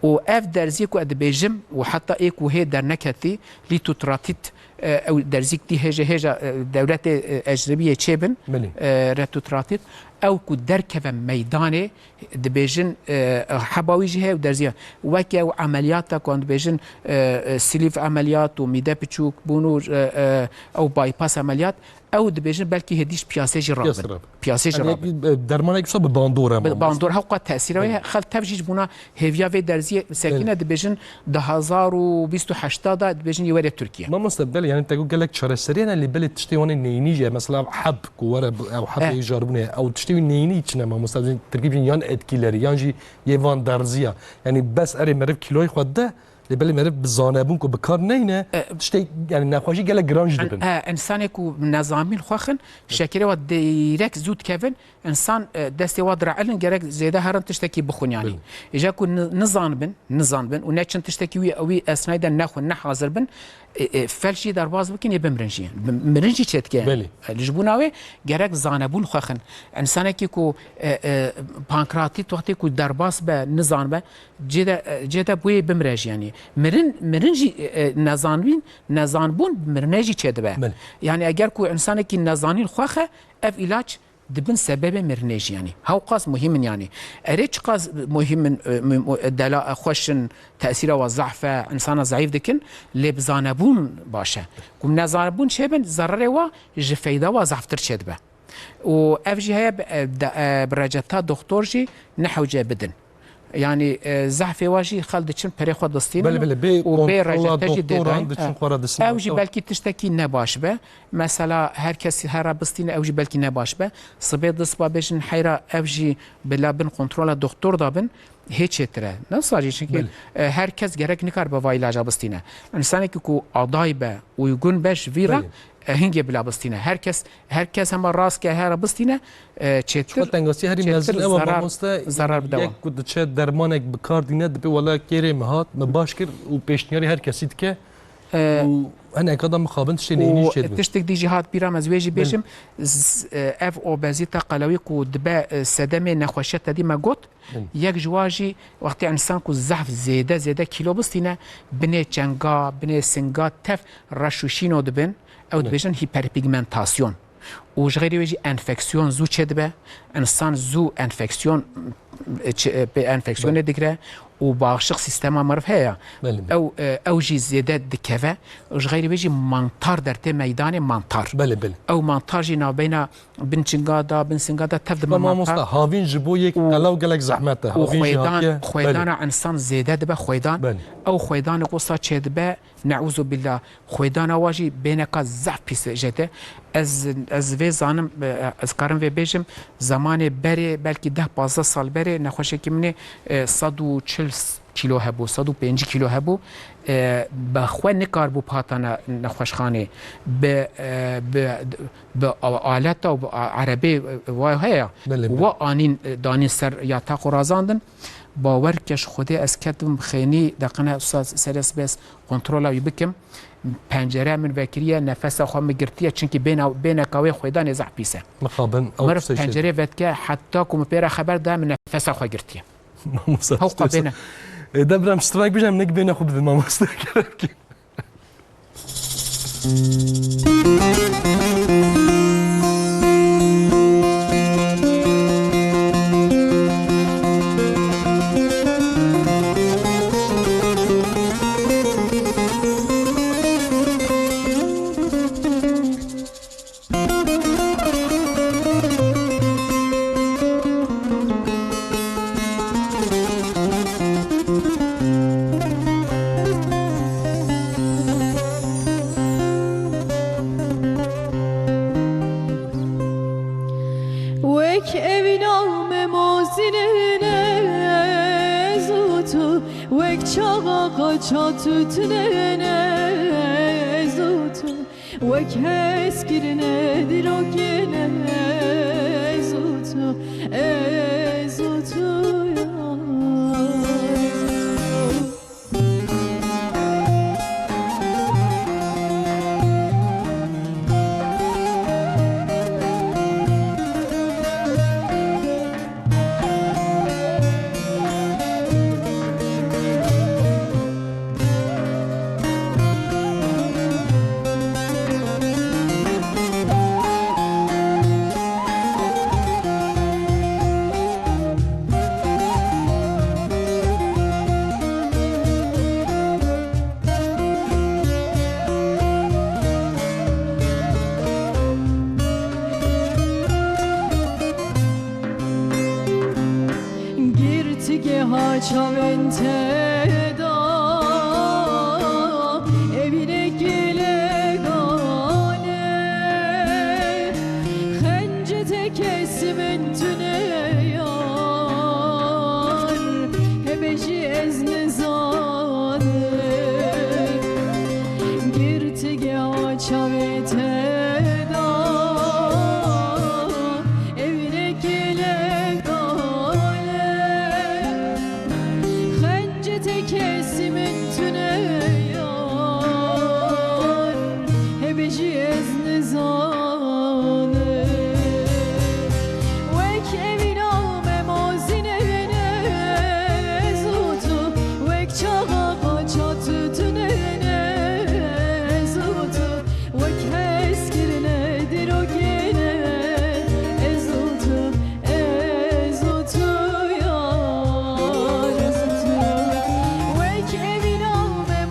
Û ev derziyê ku ez dibêjim û heta ê ku hê derneketî, lîtotratît, e, ew derzîk dî hêje hêja, e, dewletê, e, ecnebiyê çêbin, Belê. e, retotratît, ew ku derkeve meydanê, dibêjin, e, heba wî jî heye û derziya. Weke ew emeliyata ku em dibêjin, e, e, sleeve emeliyat û mîde piçûk bûn û, e, e, ew bypass emeliyat, ew dibêjin belkî hêdî ji piyasê jî Piyasê rabin. rabin. Piyasê jî Yani rabin. yek, e, dermanek wisa bi bandor e Bi mamoste. bandor hewqa tesîra wê Belê. xel tev jî ji bona hêviya vê derziyê sekîne Belê. dibêjin du hazar û bîst û heşt da dibêjin yê were Tirkiye. Mamoste, belê, yani te got gelek çareserî hene, lê belê tiştê wan ê neyînî jî ye. Mesela ew heb ku were bi, ew hebê Eh. jaribûnê, ew tiştê wî neyînî çi ne mamoste? Tirkî bîjin yan etkileri, yan jî yê van derziya. Yani bes erê meriv kîloyê xwe de, lê belê meriv bi zanebûn ku bi kar neyne, Eh. tiştê, yani nexweşî gelek giran jî En-, dibin. eh, însanê ku nezanbîn xwe xin, şekerê wa direk zû dikevin, Însan, e, destê wa direelin, gerek zêde herin tiştekî bixwin, yanî. Belê. Îja ku ni-, nizan bin, nizan bin û neçin tiştekî wî, wî esnayî de nexwin, ne hazir bin, e, e, felç jî derbas bikin, yê bimirin jî. Bi-, mirin jî çêdike. Belê. E, ji bona wê gerek zanebûn xwe xin. Însanekî ku, e, e, pankreatît wextê ku derbas be, nizan be, cê de, e, cê de bûyê bimire jî, yanî. Mirin, mirin jî, e, e, nezanbîn, nezanbûn mirine jî çêdibe. Belê. Yanî eger ku însanekî nezanîn xwe xe, ev îlaç di bin sebebê mirinê jî, yanî hewqas muhîm in, yanî erê çiqas muhîm in, e, mu-, mu-, dela, e, xweş in, tesîra wa zehf e, însana zeîf dikin, lê bi zanebûn baş e. Ku nezanebûn çêbin, zererê wa ji feyda wa zehftir çêdibe. Û ev jî heye bi, e, de, e, bi receta doktor jî nehewce bidin. Yanî, e, zehfê wa jî xel diçin perê xwe distînin Belê, belê, bê û bê kontrola rejete jî doktoran dêdayîn. diçin E, xwe re distînin. Ew jî Tamam. belkî tiştekî ne baş be. Mesela her kes here bistîne, ew jî belkî ne baş be. Sibê di siba bêjin heyra ev jî bila bin kontrola doktor da bin, hê çêtir e. Ne wisa jî, çunkî, Belê. e, her kes gerek nikaribe va îlaca bistîne. Însanekî ku aday be, uygun be ji vî re, Belê. e, hingê bila bistîne. Her kes, her kes hema rast ke here bistîne, e, çêtir, Çiqa tengasiya herî çêtir mezin ew e, zarar, mamoste, zarar bide yek wan. ku diçe dermanek bi kar dîne, dibê wela kêrê min hat, min baş kir û pêşniyarî her kesî dike. E, Û hineka da mixabin tiştê neyînî û çêdibin. Tiştek dî jî hat bîra me, ez wê jî Belê. bêjim, z-, e, ev obezîta qelewî ku dibe, e, sedemê nexweşiya te dî me got, Belê. yek ji wa jî wextê însan ku zehf zêde, zêde kîlo bistîne, binê çenga, binê singa tev reş û şîno dibin, ew Belê. dibêjin hiperpigmentasyon. Û ji xêrê wê jî enfeksiyon zû çêdibe. Însan zû enfeksiyon, e, çi, e, pê enfeksionê Belê. digire û bağışık sîstema meriv heye. Belê, belê. Ew, e, ew jî zêde dikeve. Ji xêrê wê jî mantar dertê meydanê, mantar. Belê, belê. Ew mantar jî navbeyna bin çinga da, bin singa da tev dibe Tamam mantar. usta, havîn ji bo yek Û, qelew gelek zehmet e. û Havîn jî xwêdan, hatiye. xwêdana Belê. însan zêde dibe, xwêdan. Belê. Ew xwêdanê ku wisa çêdibe, Neûzubillah, xwêdana wa jî bêneka zehf pîs jete. Ez, ez vê zanim, e, ez karim vê bêjim, zemanê berê, belkî deh pazdeh sal berê, nexweşekî min ê, e, sed û çil kîlo hebû, sed û pêncî kîlo hebû. E, bi xwe nikaribû hatana nexweşxanê. Bi, e, bi, bi aleta û bi a-, erebê, e, wa heye. Belê, belê. Wa anîn, e, danîn ser yataq û razandin. Bawer ke ji Xwedê ez ketim xênî, deqene usta serê sibê ez kontrola wî bikim. Pencere min vekiriye, nefesa xwe min girtiye, çimkî bêna, bêneka wê xwêdanê zehf pîs e. Mixabin, ew Meriv tiştê jê pencerê vedike, heta ku min pê re xeber da, min nefesa xwe girtiye. Mamosta, Hewqa tiştê bêne. E, de biram, ştimek bijim, nek bêne xwe bidin, mamosta, gerek. Wek evîna me mozînê ne ez û tu, wek çaxa qaça tûtine ne ez û tu, wek hezkirinê dîrokê ne ez û tu, ez û tu ya. Girtigeha çavên te da, evîne gelek dane, xence te kesî min tune yar, hebe jî ez nizanim. Girtigeha çavê te da, evîne gelek dane, xence te kesî min tune yar, hebe jî ez nizanim. Wek evîna me mozînê ne ez û tu, wek çaxa qaça tûtine ne ez û tu, wek hezkirinê dîrokê ne ez û tu, ez û tu yar, ez û tu. Wek evîna me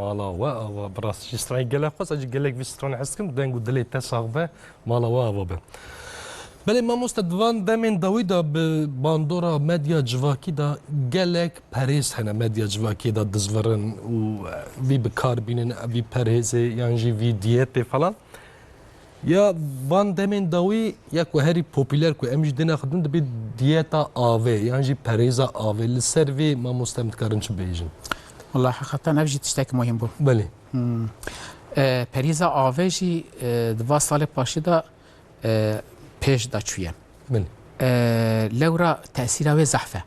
Mala we ava bi rastî jî stranê gelek xweş, ez jî gelek vî stranê hez dikim, deng û dilê te sax be, mala we ava be. Belê mamoste, di van demên dawî de bi bandora medya civakî de gelek perhêz hene, medya civakî de dizvirin û, e, vî bi kar bînin, vî perhêzê yan jî vî diyetê falan. Ya van demên dawî ya ku herî popûler ku em jî dêne xwe din dibê diyeta avê yan jî perhêza avê. Li ser vê mamoste em dikarin çi bêjin? Wala heqîqeten ev jî tiştek muhîm bû. Belê. Hmm. E, perhêza avê jî, e, di va salê paşî de, e, pêş de çûye. Belê. E, lewra tesîra wê zehf e.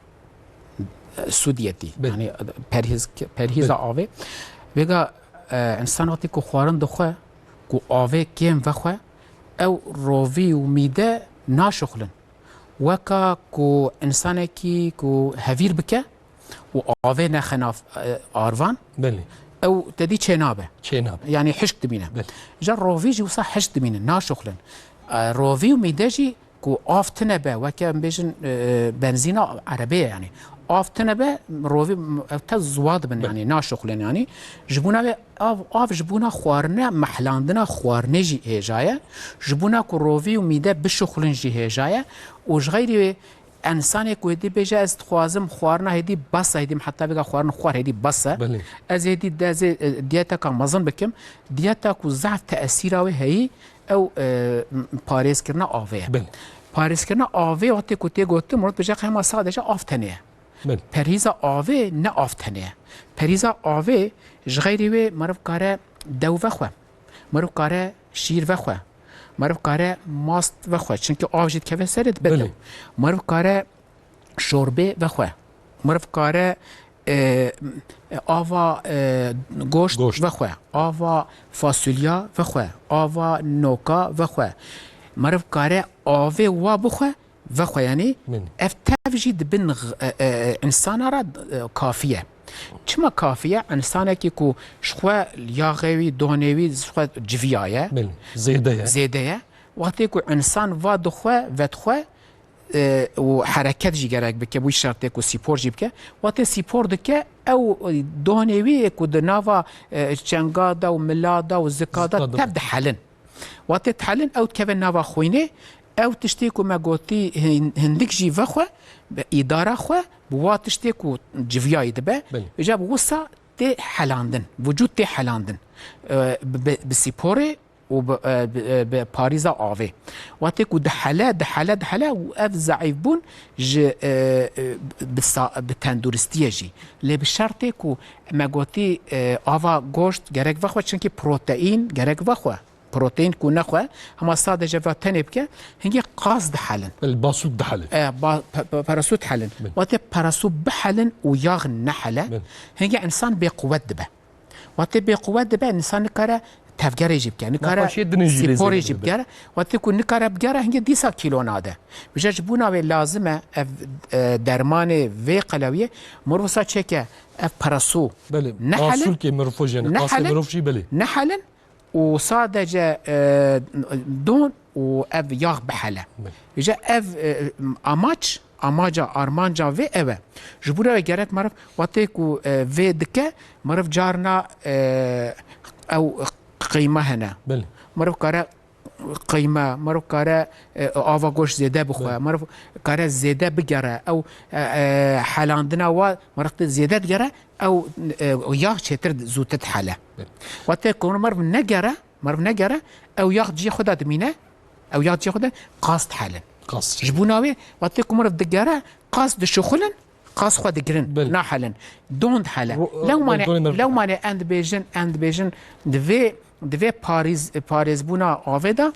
Sûdiyetî. Belê. Yanî perhîz, perhîza Belê. avê. Vêga, e, însan wextê ku xwarin dixwe, ku avê kêm vexwe, ew rovî û mîde naşuxlin. Weka ku însanekî ku hevîr bike û avê nexe nav, e, arvan, Belê. ew te dî çênabe. Çênabe. Yanî hişk dimîne. Belê. Ji rovî jî wisa hişk dimîne, naşuxlin. E, rovî û mîde jî ku av tune be, weke em bêjin, e, benzîna erebê ye, yanî av tune be, rovî, ew te ziwa dibin, Be. yanî naşuxulin, yanî ji bona vê av, av ji bona xwarine, mehlandina xwarinê jî hêja ye, ji bona ku rovî û mîde bişuxulin jî hêja ye û ji xeyrî wê, însanê ku hêdî bêje, ez dixwazim xwarina hêdî bes e, hêdî min heta vêga xwarin xwar, hêdî bes e. Belê. Ez hêdî dezê, e, diyeteka mezin bikim, diyeta ku zehf tesîra wê heyî, ew, e, m-, parêzkirina avê ye. Belê. Parêzkirina avê wextê ku tê gotin, mirov dibêje hema sadece av tenê ye. Belê. Perhîza avê ne av tenê ye. Perhîza avê ji xeyrî wê meriv kare dew vexwe. Meriv kare şîr vexwe. Meriv kare mast vexwe. Çimkî av jî dikeve serê dibe Belê. dew. Meriv kare şorbê vexwe. Meriv kare, e, ava, e, goşt Goşt. vexwe. Ava fasulya vexwe. Ava noka vexwe. Meriv kare avê wa bixwe, vexwe. Yanî Min. ev tev jî di bin x-, e, e, însana re, e, kafî ye. Çima kafî ye? Însanekî ku ji xwe yaxê wî, donê wî ji xwe civiyaye, Min. Zêde ye. zêde ye. Wextê ku însan va dixwe, vedixwe, e, û hereket jî gerek bike, wî şertê ku spor jî bike. Wextê spor dike, ew donê wî yê ku di nava, e, çenga de û mila de û zika de Zika de. tev dihelin. Wextê dihelin, ew dikeve nava xwînê, ew tiştê ku me gotî hin-, hindik jî vexwe, bi îdara xwe, bi wa tiştê ku civiyayî dibe, Belê. îca bi wisa tê helandin, vücûd tê helandin. E, bi, bi, bi sporê û bi, e, bi, e, bi parîza avê. Wextê ku dihele, dihele, dihele û ev zeîfbûn ji, e, e, bi sa-, bi tenduristiyê jî. Lê bi şertê ku me gotî, e, ava goşt gerek vexwe, çimkî proteîn gerek vexwe. Proteîn ku nexwe, hema sadece va tenê bike, hingê qas dihelin. Belê, basût dihelin. E, ba-, pe-, pe-, perasût helin. Belê. Wextê perasût bihelin û yax nehele, Belê. hingê însan bêquwet dibe. Wextê bêquwet dibe, însan nikare tevgerê jî bike, nikare Nexweşiyê dinê jî lê sporê zêde jî dibe. bikere. Wextê ku nikare bigere, hingê dîsa kîlo nade. Vêca ji bona wê lazim e ev, e, dermanê vê qelewiyê, mirov wisa çêke ev perasû Belê, nehelin, basûlkê mirov jî, yanî qasê nehelin, mirov jî belê. nehelin û sadece, e, don û ev yax bihele. Belê. Vêca ev, e, amaç, amaca, armanca vê ew e. Ji bo re gerek meriv wextê ku, e, vê dike, meriv carna, e, ew qîme hene. Belê. Meriv kare qîme, meriv kare, e, ava goşt zêde bixwe, Belê. meriv kare zêde bigere, ew, e, e, helandina wa meriv te zêde digere, ew, e, yax çêtir zûtir dihele. Belê. Wextê ku meriv negere, Meriv negere, ew yax cihê xwe de dimîne, ew yax cihê xwe de qas dihelin. Qas. Ji bona wê, wextê ku meriv digere, qas dişuxulin, qas xwe digirin, Belê. nahelin. Don dihele. Ro-, Lewmane, ro-, donê meriv lewmane em dibêjin, em dibêjin, di vê, di vê parêz-, parêzbûna avê de,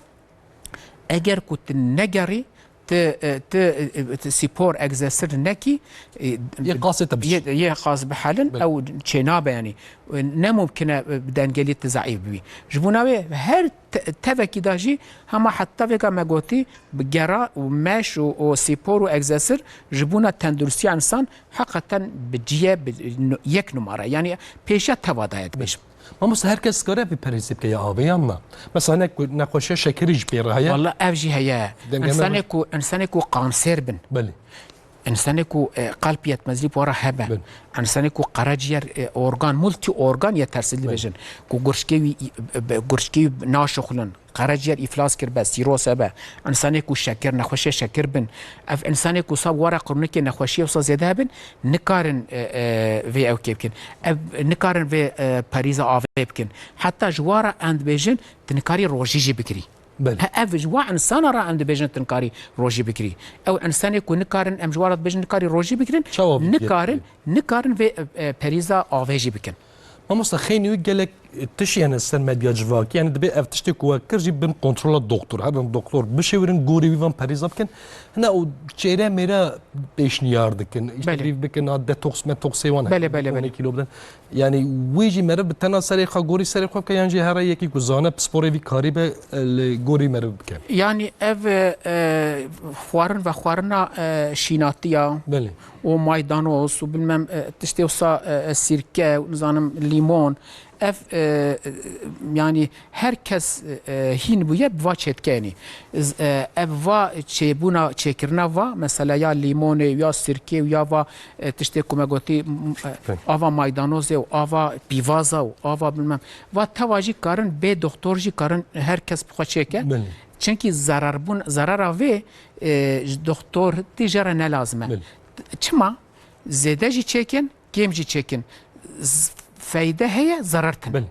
eger ku tu negerî, tu, e, tu, e, tu spor, egzersîz nekî, e, Yê qasê te biş. yê, yê qas bihelin, Belê. ew çênabe, yanî, e, ne mumkin e, e, bi dengelî tu zeîf bibî. Ji bona wê her te-, tevekî de jî hema heta vêga me gotî, bi gera û meş û, û spor û egzersîz ji bona tenduristiya însan heqeten bi cî ye, bi nu-, yek numara. Yanî pêşiya teva daye dibêjim. Mamoste, her kes dikare vê perhêzê bike ya avê yan na? Mesela hinek ku nexweşiya şekerî jî pê re heye. Walla ev jî heye. Dengê me Însanê bi- ku, însanê ku kanser bin. Belê. Însanê ku, e, kalp yetmezlî bi wara hebe. Belê. Însanê ku qerecîyer, e, organ, multi organ yetersizlî Belê. bêjin. Ku gurşkê wî, e, be-, gurşkê wî naşixulin. Qerecîyer îflas kiribe, sîroz hebe. Însanê ku şekir, nexweşiya şekir bin. Ev însanê ku wisa bi wara qirûnikê nexweşiyê wisa zêde hebin, nikarin, e, e, vê ew kê bikin. Ev nikarin vê, e, perîza avê bikin. Heta ji wara em dibêjin, tu nikarî rojî jî bikirî. Belê. He, ev ji wa insana re em dibêjin tu nikarî rojî bikirî. Ew insanê ku nikarin, em ji wa re dibêjin nikarî rojî bikirin, Çawa vî nikarin, yekê? nikarin vê, e, e, perîza avê jî bikin. Mamosta, xeynî wî gelek, e, tişt hene ser medya civakî. Yani dibê ev tiştê ku we kir jî bin kontrola doktor. Herin doktor bişêwirin, gorî wî van perîza bikin. Hina û çêre mêre pêşniyar dikin. İşte Belê. vî bikin, ha, detoks, metoksê wan Belê, hene. belê, belê. On kilo bidin. Yani wê jî meriv bi tena serê xwe, gorî serê xwe bike, yan jî here yekî ku zane pisporê vî karî be, e, li gorî meriv bike. Yani ev, e, e, xwarin ve xwarina, e, şînatiya Belê. û maydanoz û bilmem, e, tiştê wisa, e, e, sirke û nizanim lîmon. Ev, e, e, yani her kes, e, hîn bûye bi va çêtkenî. Z-, e, ev va çêbûna, çêkirina va, mesela ya lîmonê, ya sirkê û ya va, e, tiştê ku me gotî, m-, e, Peki. ava maydanozê û ava pîvaza û ava bilmem. Va teva jî karin bê doktor jî karin her kes bi xwe çêke. Belê. Çimkî zerarbûn, zerara vê, e, ji doktor tê jê re ne lazim e. Belê. Çima? Zêde jî çêkin, kêm jî çêkin. Z-, feyde heye, zerar tune. Belê.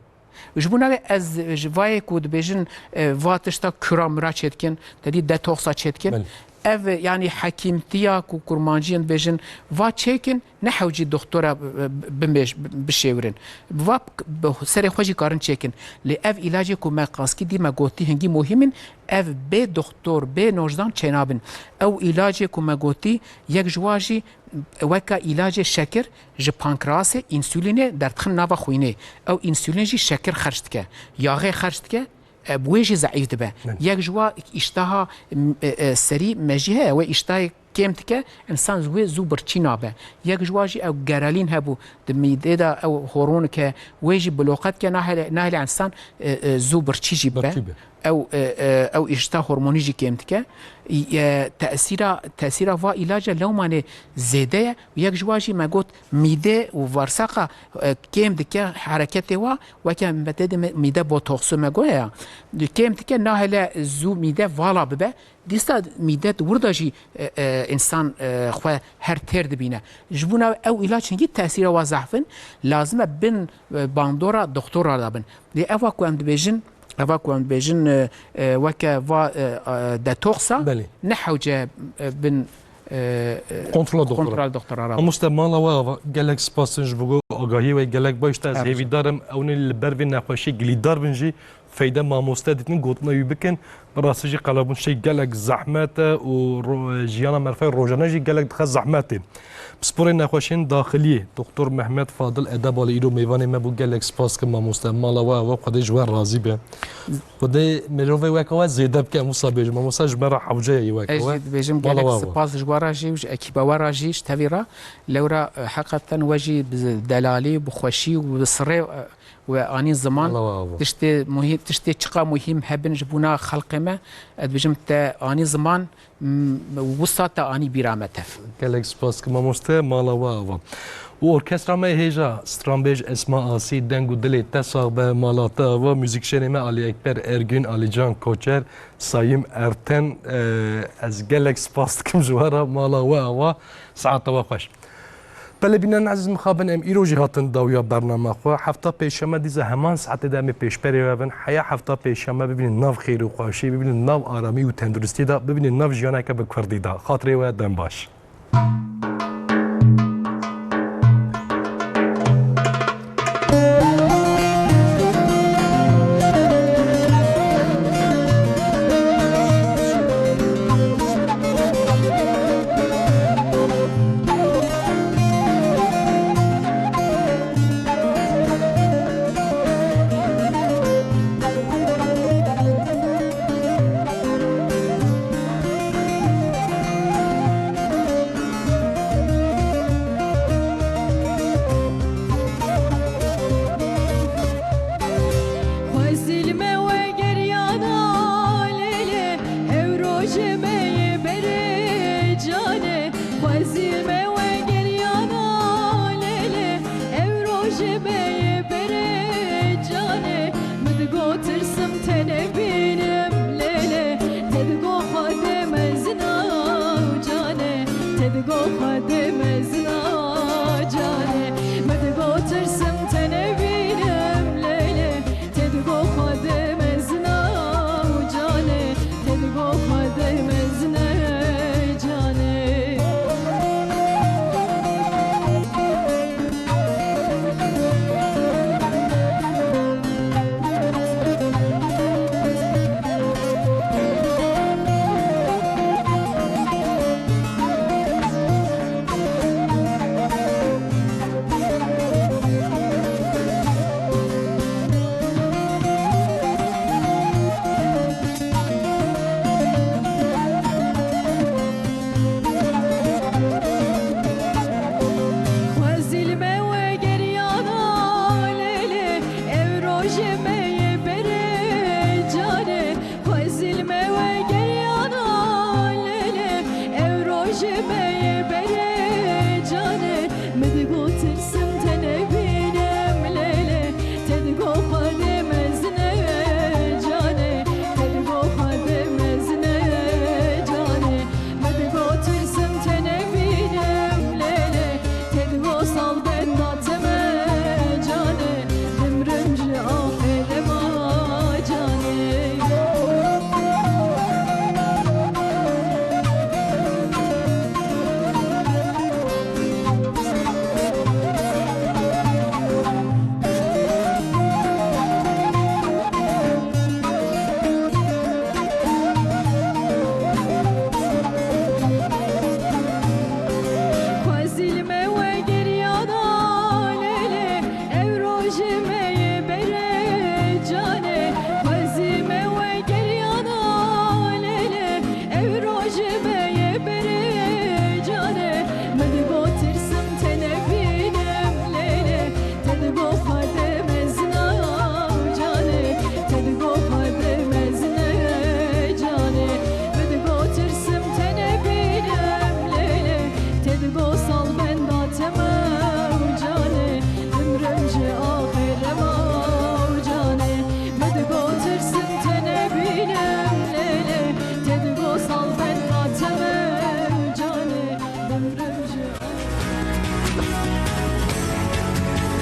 Ji bo navê ez ji vayê ku dibêjin, e, va tişta kura mira çêdikin, te dî detoksa çêdikin. Belê. Ev, yani hekîmtiya ku kurmanciyên dibêjin, va çêkin, ne hewcî doktora, e, bimêj-, bişêwirin. Va bi serê xwe jî karin çêkin. Lê ev îlacê ku me qaskî dî me gotî hingî muhîm in, ev bê doktor, bê nojdan çênabin. Ew îlacê ku me gotî, yek ji wa jî weke îlacê şekir ji pankreasê, însûlînê derdixin nava xwînê. Ew însûlîn jî şekir xerc dike, yaxê xerc dike, e, bi wê jî zeîf dibe. Evet. Yek ji wa îştaha, m-, e, e, serî me jî heye, wê îştahê kêm dike, însan wê zû birçî nabe. Yek ji wa jî ew gerelîn hebû, di mîdê de ew hormonik e, wê jî bloqe dike, nahêle, nahêle însan, e, e, zû birçî jî bibe. Birçî be. Ew, e, e, ew îşta hormonî jî kêm dike. E, tesîra, tesîra va îlaca lewmanê zêde ye. Yek ji wa jî me got mîde û varsaqa, e, kêm dike hereketê wa, weke me tê de me-, mîde botoksu me goya ya. Kêm dike nahêle zû mîde vala bibe. Dîsa mîde di wir de jî, e, e, însan, e, xwe her têr dibîne. Ji bo nav ew îlaç hingî tesîra wa zehf in, lazim e bin, e, bandora doktora de bin. Lê eva ku em dibêjin, eva ku em dibêjin, e, e, weke va, e, e, detoksa, Belê. ne hewce, e, bin, e, e, Kontrola doktora. kontrola doktora re. Mamoste, mala we ava, gelek spas ji bo agahiyê we, gelek baş te, ez Her hêvîdar im, ew ê li ber vê nexweşiyê gilîdar bin jî, feyde mamoste dîtin, gotina wî bikin. Bi rastî jî qelebûn şey gelek zehmet e û ro-, jiyana merfê rojane jî gelek dixe zehmetê. Pisporê nexweşiyên daxiliyê, Doktor Mehmet Fadil Edebalî îro mêvanê me bû, gelek spas dikim mamoste. Mala we ava, Xwedê ji we razî be. Xwedê mirovê weke we zêde bike, em wisa bêjin. Mamoste ji me re hewce ye weke we. Ez jî dibêjim Mala gelek we ava. spas ji we re jî û ji ekîba we re jî, ji tevî re. Lewra, e, heqeten we jî bi delalî, bi xweşî û bi sirê, e, we anî ziman. Mala we ava. Tiştê muhî-, tiştê çiqa muhîm hebin ji bona xelqê me, ez dibêjim te anî ziman, m-, wisa te anî bîra me tev. Gelek spas dikim mamoste, mala we ava. Û orkestra me hêja, stranbêj Esma Asî, deng û dilê te sax be, mala te ava, muzîkşenê me Alî Ekber Ergün, Alîcan Koçer, Sayîm Erten, e, ez gelek spas dikim ji we re, mala we ava, saeta we xweş. Belê bînerên ezîz, mixabin em îro jî hatin dawiya bernama xwe. Hefta pêşeme dîsa heman saetê de em ê pêşberê we bin. Heya hefta pêşeme bibînin nav xêr û xweşî, bibînin nav aramî û tenduristî de, bibînin nav jiyaneke bi kurdî de. Xatirê we dem baş. Nebi